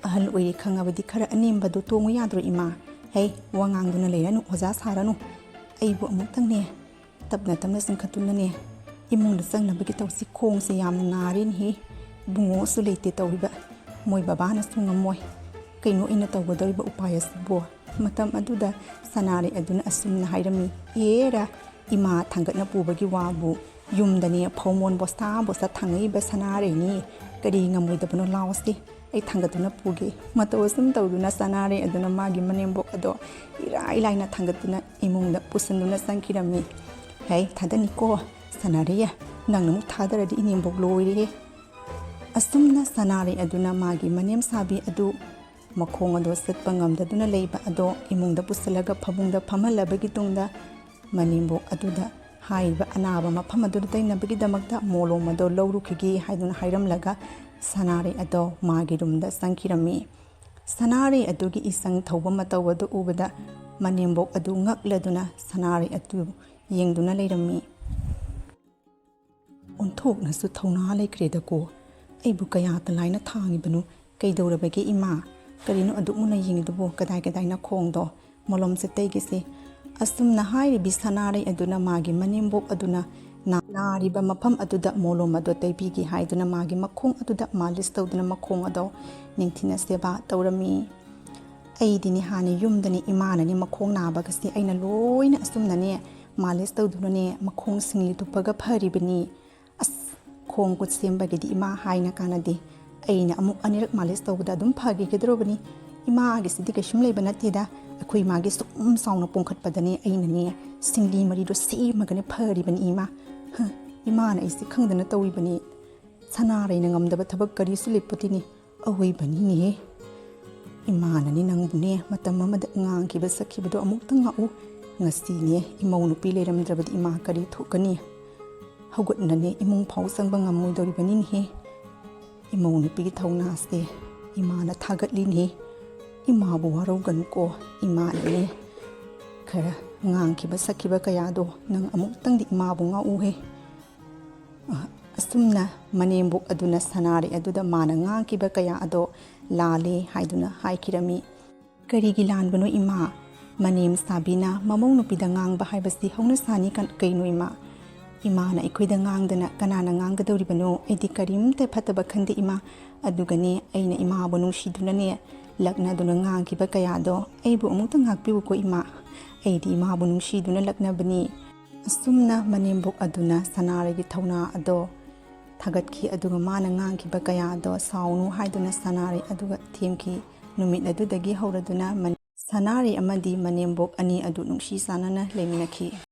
ꯑꯍꯜ ꯑꯣꯏꯔꯦ ꯈꯪꯉꯕꯗꯤ ꯈꯔ ꯑꯅꯦꯝꯕꯗꯣ ꯇꯣꯡꯉꯨ ꯌꯥꯗ꯭ꯔꯣ ꯏꯃꯥ? ꯍꯦ, ꯋꯥ ꯉꯥꯡꯗꯨꯅ ꯂꯩꯔꯅꯨ, ꯑꯣꯖꯥ ꯁꯥꯔꯅꯨ꯫ ꯑꯩꯕꯨ ꯑꯃꯨꯛꯇꯪꯅꯦ ꯇꯞꯅ ꯇꯞꯅ ꯆꯤꯡꯈꯠꯇꯨꯅꯅꯦ ꯏꯃꯨꯡꯗ ꯆꯪꯅꯕꯒꯤ ꯇꯧꯁꯤ꯫ ꯈꯣꯡꯁꯦ ꯌꯥꯝꯅ ꯅꯥꯔꯦꯅꯦꯍꯦ꯫ ꯏꯕꯨꯡꯉꯣꯁꯨ ꯂꯩꯇꯦ ꯇꯧꯔꯤꯕ꯫ ꯃꯣꯏ ꯕꯕꯥꯅꯁꯨ ꯉꯝꯃꯣꯏ꯫ ꯀꯩꯅꯣ ꯑꯩꯅ ꯇꯧꯒꯗꯧꯔꯤꯕ ꯎꯄꯥꯏ ꯑꯁꯤꯕꯣ?" ꯃꯇꯝ ꯑꯗꯨꯗ ꯁꯅꯥꯔꯩ ꯑꯗꯨꯅ ꯑꯁꯨꯝꯅ ꯍꯥꯏꯔꯝꯃꯤ, "ꯑꯦꯔꯥ, ꯏꯃꯥ ꯊꯥꯡꯒꯠꯅ ꯄꯨꯕꯒꯤ ꯋꯥꯕꯨ ꯌꯨꯝꯗꯅꯦ ꯐꯧꯃꯣꯟ ꯕꯣꯁꯥ ꯕꯣꯁꯥ ꯊꯥꯡꯉꯛꯏꯕ ꯁꯅꯥꯔꯩꯅꯤ꯫ "ꯀꯔꯤ ꯉꯝꯃꯣꯏꯗꯕꯅꯣ, ꯂꯥꯎꯁꯤ, ꯑꯩ ꯊꯥꯡꯒꯠꯇꯨꯅ ꯄꯨꯒꯦ"꯫ ꯃꯇꯧ ꯑꯁꯨꯝ ꯇꯧꯗꯨꯅ ꯁꯅꯥꯔꯩ ꯑꯗꯨꯅ ꯃꯥꯒꯤ ꯃꯅꯦꯝꯕꯣꯛ ꯑꯗꯣ ꯏꯔꯥꯏ ꯂꯥꯏꯅ ꯊꯥꯡꯒꯠꯇꯨꯅ ꯏꯃꯨꯡꯗ ꯄꯨꯁꯤꯟꯗꯨꯅ ꯆꯪꯈꯤꯔꯝꯃꯤ꯫ "ꯍꯩ, ꯊꯥꯗꯅꯤꯀꯣ ꯁꯅꯥꯔꯩ, ꯅꯪꯅ ꯑꯃꯨꯛ ꯊꯥꯗꯔꯗꯤ ꯏꯅꯦꯝꯕꯣꯛ ꯂꯣꯏꯔꯦꯍꯦ"꯫ ꯑꯁꯨꯝꯅ ꯁꯅꯥꯔꯩ ꯑꯗꯨꯅ ꯃꯥꯒꯤ ꯃꯅꯦꯝ ꯁꯥꯕꯤ ꯑꯗꯨ ꯃꯈꯣꯡ ꯑꯗꯣ ꯆꯠꯄ ꯉꯝꯗꯗꯨꯅ ꯂꯩꯕ ꯑꯗꯣ ꯏꯃꯨꯡꯗ ꯄꯨꯁꯤꯜꯂꯒ ꯐꯃꯨꯡꯗ ꯐꯝꯍꯜꯂꯕꯒꯤ ꯇꯨꯡꯗ ꯃꯅꯦꯝꯕꯣꯛ ꯑꯗꯨꯗ ꯍꯥꯏꯔꯤꯕ ꯑꯅꯥꯕ ꯃꯐꯝ ꯑꯗꯨꯗ ꯇꯩꯅꯕꯒꯤꯗꯃꯛꯇ ꯃꯣꯂꯣꯝ ꯑꯗꯣ ꯂꯧꯔꯨꯈꯤꯒꯦ ꯍꯥꯏꯗꯨꯅ ꯍꯥꯏꯔꯝꯂꯒ ꯁꯅꯥꯔꯩ ꯑꯗꯣ ꯃꯥꯒꯤ ꯔꯨꯝꯗ ꯆꯪꯈꯤꯔꯝꯃꯤ꯫ ꯁꯅꯥꯔꯩ ꯑꯗꯨꯒꯤ ꯏꯆꯪ ꯊꯧꯕ ꯃꯇꯧ ꯑꯗꯨ ꯎꯕꯗ ꯃꯅꯦꯝꯕꯣꯛ ꯑꯗꯨ ꯉꯛꯂꯗꯨꯅ ꯁꯅꯥꯔꯩ ꯑꯗꯨ ꯌꯦꯡꯗꯨꯅ ꯂꯩꯔꯝꯃꯤ꯫ "ꯑꯣꯟꯊꯣꯛꯅꯁꯨ ꯊꯧꯅꯥ ꯂꯩꯈ꯭ꯔꯦꯗꯀꯣ꯫ ꯑꯩꯕꯨ ꯀꯌꯥꯇ ꯂꯥꯏꯅ ꯊꯥꯡꯉꯤꯕꯅꯣ? ꯀꯩꯗꯧꯔꯕꯒꯦ ꯏꯃꯥ? ꯀꯔꯤꯅꯣ ꯑꯗꯨꯛ ꯃꯨꯟꯅ ꯌꯦꯡꯉꯤꯗꯨꯕꯨ? ꯀꯗꯥꯏ ꯀꯗꯥꯏ ꯅꯈꯣꯡꯗꯣ? ꯃꯣꯂꯣꯝꯁꯦ ꯇꯩꯒꯦꯁꯦ"꯫ ꯑꯁꯨꯝꯅ ꯍꯥꯏꯔꯤꯕꯤ ꯁꯅꯥꯔꯩ ꯑꯗꯨꯅ ꯃꯥꯒꯤ ꯃꯅꯦꯝꯕꯣꯛ ꯑꯗꯨꯅ ꯅꯥ-, ꯅꯥꯔꯤꯕ ꯃꯐꯝ ꯑꯗꯨꯗ ꯃꯣꯂꯣꯝ ꯑꯗꯣ ꯇꯩꯕꯤꯒꯦ ꯍꯥꯏꯗꯨꯅ ꯃꯥꯒꯤ ꯃꯈꯣꯡ ꯑꯗꯨꯗ ꯃꯥꯂꯤꯁ ꯇꯧꯗꯨꯅ ꯃꯈꯣꯡ ꯑꯗꯣ ꯅꯤꯡꯊꯤꯅ ꯁꯦꯕꯥ ꯇꯧꯔꯝꯃꯤ꯫ ꯑꯩꯗꯤꯅꯦ ꯍꯥꯟꯅ ꯌꯨꯝꯗꯅꯦ ꯏꯃꯥꯅꯅꯦ ꯃꯈꯣꯡ ꯅꯥꯕꯒꯁꯦ ꯑꯩꯅ ꯂꯣꯏꯅ ꯑꯁꯨꯝꯅꯅꯦ ꯃꯥꯂꯤꯁ ꯇꯧꯗꯨꯅꯅꯦ ꯃꯈꯣꯡ ꯁꯤꯡꯂꯤ ꯇꯨꯞꯄꯒ ꯐꯔꯤꯕꯅꯤ꯫ ꯑꯁ, ꯈꯣꯡ ꯈꯨꯠ ꯁꯦꯝꯕꯒꯤꯗꯤ ꯏꯃꯥ ꯍꯥꯏꯅ ꯀꯥꯟꯅꯗꯦ꯫ ꯑꯩꯅ ꯑꯃꯨꯛ ꯑꯅꯤꯔꯛ ꯃꯥꯂꯤꯁ ꯇꯧꯕꯗ ꯑꯗꯨꯝ ꯐꯈꯤꯒꯗꯧꯔꯕꯅꯤ꯫ ꯏꯃꯥꯒꯤꯁꯤꯗꯤ ꯀꯩꯁꯨꯝ ꯂꯩꯕ ꯅꯠꯇꯦꯗ꯫ ꯑꯩꯈꯣꯏ ꯏꯃꯥꯒꯤ ꯁꯨꯝ ꯆꯥꯎꯅ ꯄꯣꯡꯈꯠꯄꯗꯅꯦ ꯑꯩꯅꯅꯦ ꯁꯤꯡꯂꯤ ꯃꯔꯤꯗꯣ ꯁꯦꯝꯃꯒꯅꯦ ꯐꯔꯤꯕꯅꯤ ꯏꯃꯥ꯫ ꯍ, ꯏꯃꯥꯅ ꯑꯩꯁꯦ ꯈꯪꯗꯅ ꯇꯧꯔꯤꯕꯅꯤ꯫ ꯁꯅꯥꯔꯩꯅ ꯉꯝꯗꯕ ꯊꯕꯛ ꯀꯔꯤꯁꯨ ꯂꯩꯄꯣꯠꯇꯦꯅꯦ꯫ ꯑꯋꯣꯏꯕꯅꯤꯅꯦꯍꯦ꯫ ꯏꯃꯥꯅꯅꯦ ꯅꯪꯕꯨꯅꯦ ꯃꯇꯝ ꯑꯃꯗ ꯉꯥꯡꯈꯤꯕ ꯁꯛꯈꯤꯕꯗꯣ ꯑꯃꯨꯛꯇ ꯉꯥꯛꯎ꯫ ꯉꯁꯤꯅꯦ ꯏꯃꯧ ꯅꯨꯄꯤ ꯂꯩꯔꯝꯗ꯭ꯔꯕꯗꯤ ꯏꯃꯥ ꯀꯔꯤ ꯊꯣꯛꯀꯅꯤ? ꯍꯧꯒꯠꯅꯅꯦ ꯏꯃꯨꯡ ꯐꯥꯎ ꯆꯪꯕ ꯉꯝꯃꯣꯏꯗꯧꯔꯤꯕꯅꯤꯅꯦꯍꯦ꯫ ꯏꯃꯧ ꯅꯨꯄꯤꯒꯤ ꯊꯧꯅꯥꯁꯦ ꯏꯃꯥꯅ ꯊꯥꯒꯠꯂꯤꯅꯦ꯫ ꯏꯃꯥꯕꯨ ꯋꯥꯔꯧꯒꯅꯨꯀꯣ, ꯏꯃꯥꯅꯅꯦ ꯈꯔ ꯉꯥꯡꯈꯤꯕ ꯁꯛꯈꯤꯕ ꯀꯌꯥꯗꯣ ꯅꯪ ꯑꯃꯨꯛꯇꯪꯗꯤ ꯏꯃꯥꯕꯨ ꯉꯥꯛꯎꯍꯦ꯫ ꯑ-, ꯑꯁꯨꯝꯅ ꯃꯅꯦꯝꯕꯣꯛ ꯑꯗꯨꯅ ꯁꯅꯥꯔꯩ ꯑꯗꯨꯗ ꯃꯥꯅ ꯉꯥꯡꯈꯤꯕ ꯀꯌꯥ ꯑꯗꯣ ꯂꯥꯜꯂꯦ ꯍꯥꯏꯗꯨꯅ ꯍꯥꯏꯈꯤꯔꯝꯃꯤ꯫ "ꯀꯔꯤꯒꯤ ꯂꯥꯟꯕꯅꯣ ꯏꯃꯥ? ꯃꯅꯦꯝ ꯁꯥꯕꯤꯅ ꯃꯃꯧ ꯅꯨꯄꯤꯗ ꯉꯥꯡꯕ ꯍꯥꯏꯕꯁꯤ ꯍꯧꯅꯁꯥꯅꯤ ꯀ-, ꯀꯩꯅꯣ ꯏꯃꯥ? ꯏꯃꯥꯅ ꯑꯩꯈꯣꯏꯗ ꯉꯥꯡꯗꯅ ꯀꯅꯥꯅ ꯉꯥꯡꯒꯗꯧꯔꯤꯕꯅꯣ? ꯑꯩꯗꯤ ꯀꯔꯤꯝꯇ ꯐꯠꯇꯕ ꯈꯟꯗꯦ ꯏꯃꯥ꯫ ꯑꯗꯨꯒꯅꯦ, ꯑꯩꯅ ꯏꯃꯥꯕꯨ ꯅꯨꯡꯁꯤꯗꯨꯅꯅꯦ ꯂꯛꯅꯗꯨꯅ ꯉꯥꯡꯈꯤꯕ ꯀꯌꯥꯗꯣ ꯑꯩꯕꯨ ꯑꯃꯨꯛꯇ ꯉꯥꯛꯄꯤꯌꯨꯀꯣ ꯏꯃꯥ꯫ ꯑꯩꯗꯤ ꯏꯃꯥꯕꯨ ꯅꯨꯡꯁꯤꯗꯨꯅ ꯂꯛꯅꯕꯅꯤ"꯫ ꯑꯁꯨꯝꯅ ꯃꯅꯦꯝꯕꯣꯛ ꯑꯗꯨꯅ ꯁꯅꯥꯔꯩꯒꯤ ꯊꯧꯅꯥ ꯑꯗꯣ ꯊꯥꯒꯠꯈꯤ, ꯑꯗꯨꯒ ꯃꯥꯅ ꯉꯥꯡꯈꯤꯕ ꯀꯌꯥꯗꯣ ꯁꯥꯎꯅꯨ ꯍꯥꯏꯗꯨꯅ ꯁꯅꯥꯔꯩ ꯑꯗꯨꯒ ꯊꯦꯝꯈꯤ꯫ ꯅꯨꯃꯤꯠ ꯑꯗꯨꯗꯒꯤ ꯍꯧꯔꯗꯨꯅ ꯃꯟ-, ꯁꯅꯥꯔꯩ ꯑꯃꯗꯤ ꯃꯅꯦꯝꯕꯣꯛ ꯑꯅꯤ ꯑꯗꯨ ꯅꯨꯡꯁꯤ ꯆꯥꯟꯅꯅ ꯂꯩꯃꯤꯟꯅꯈꯤ꯫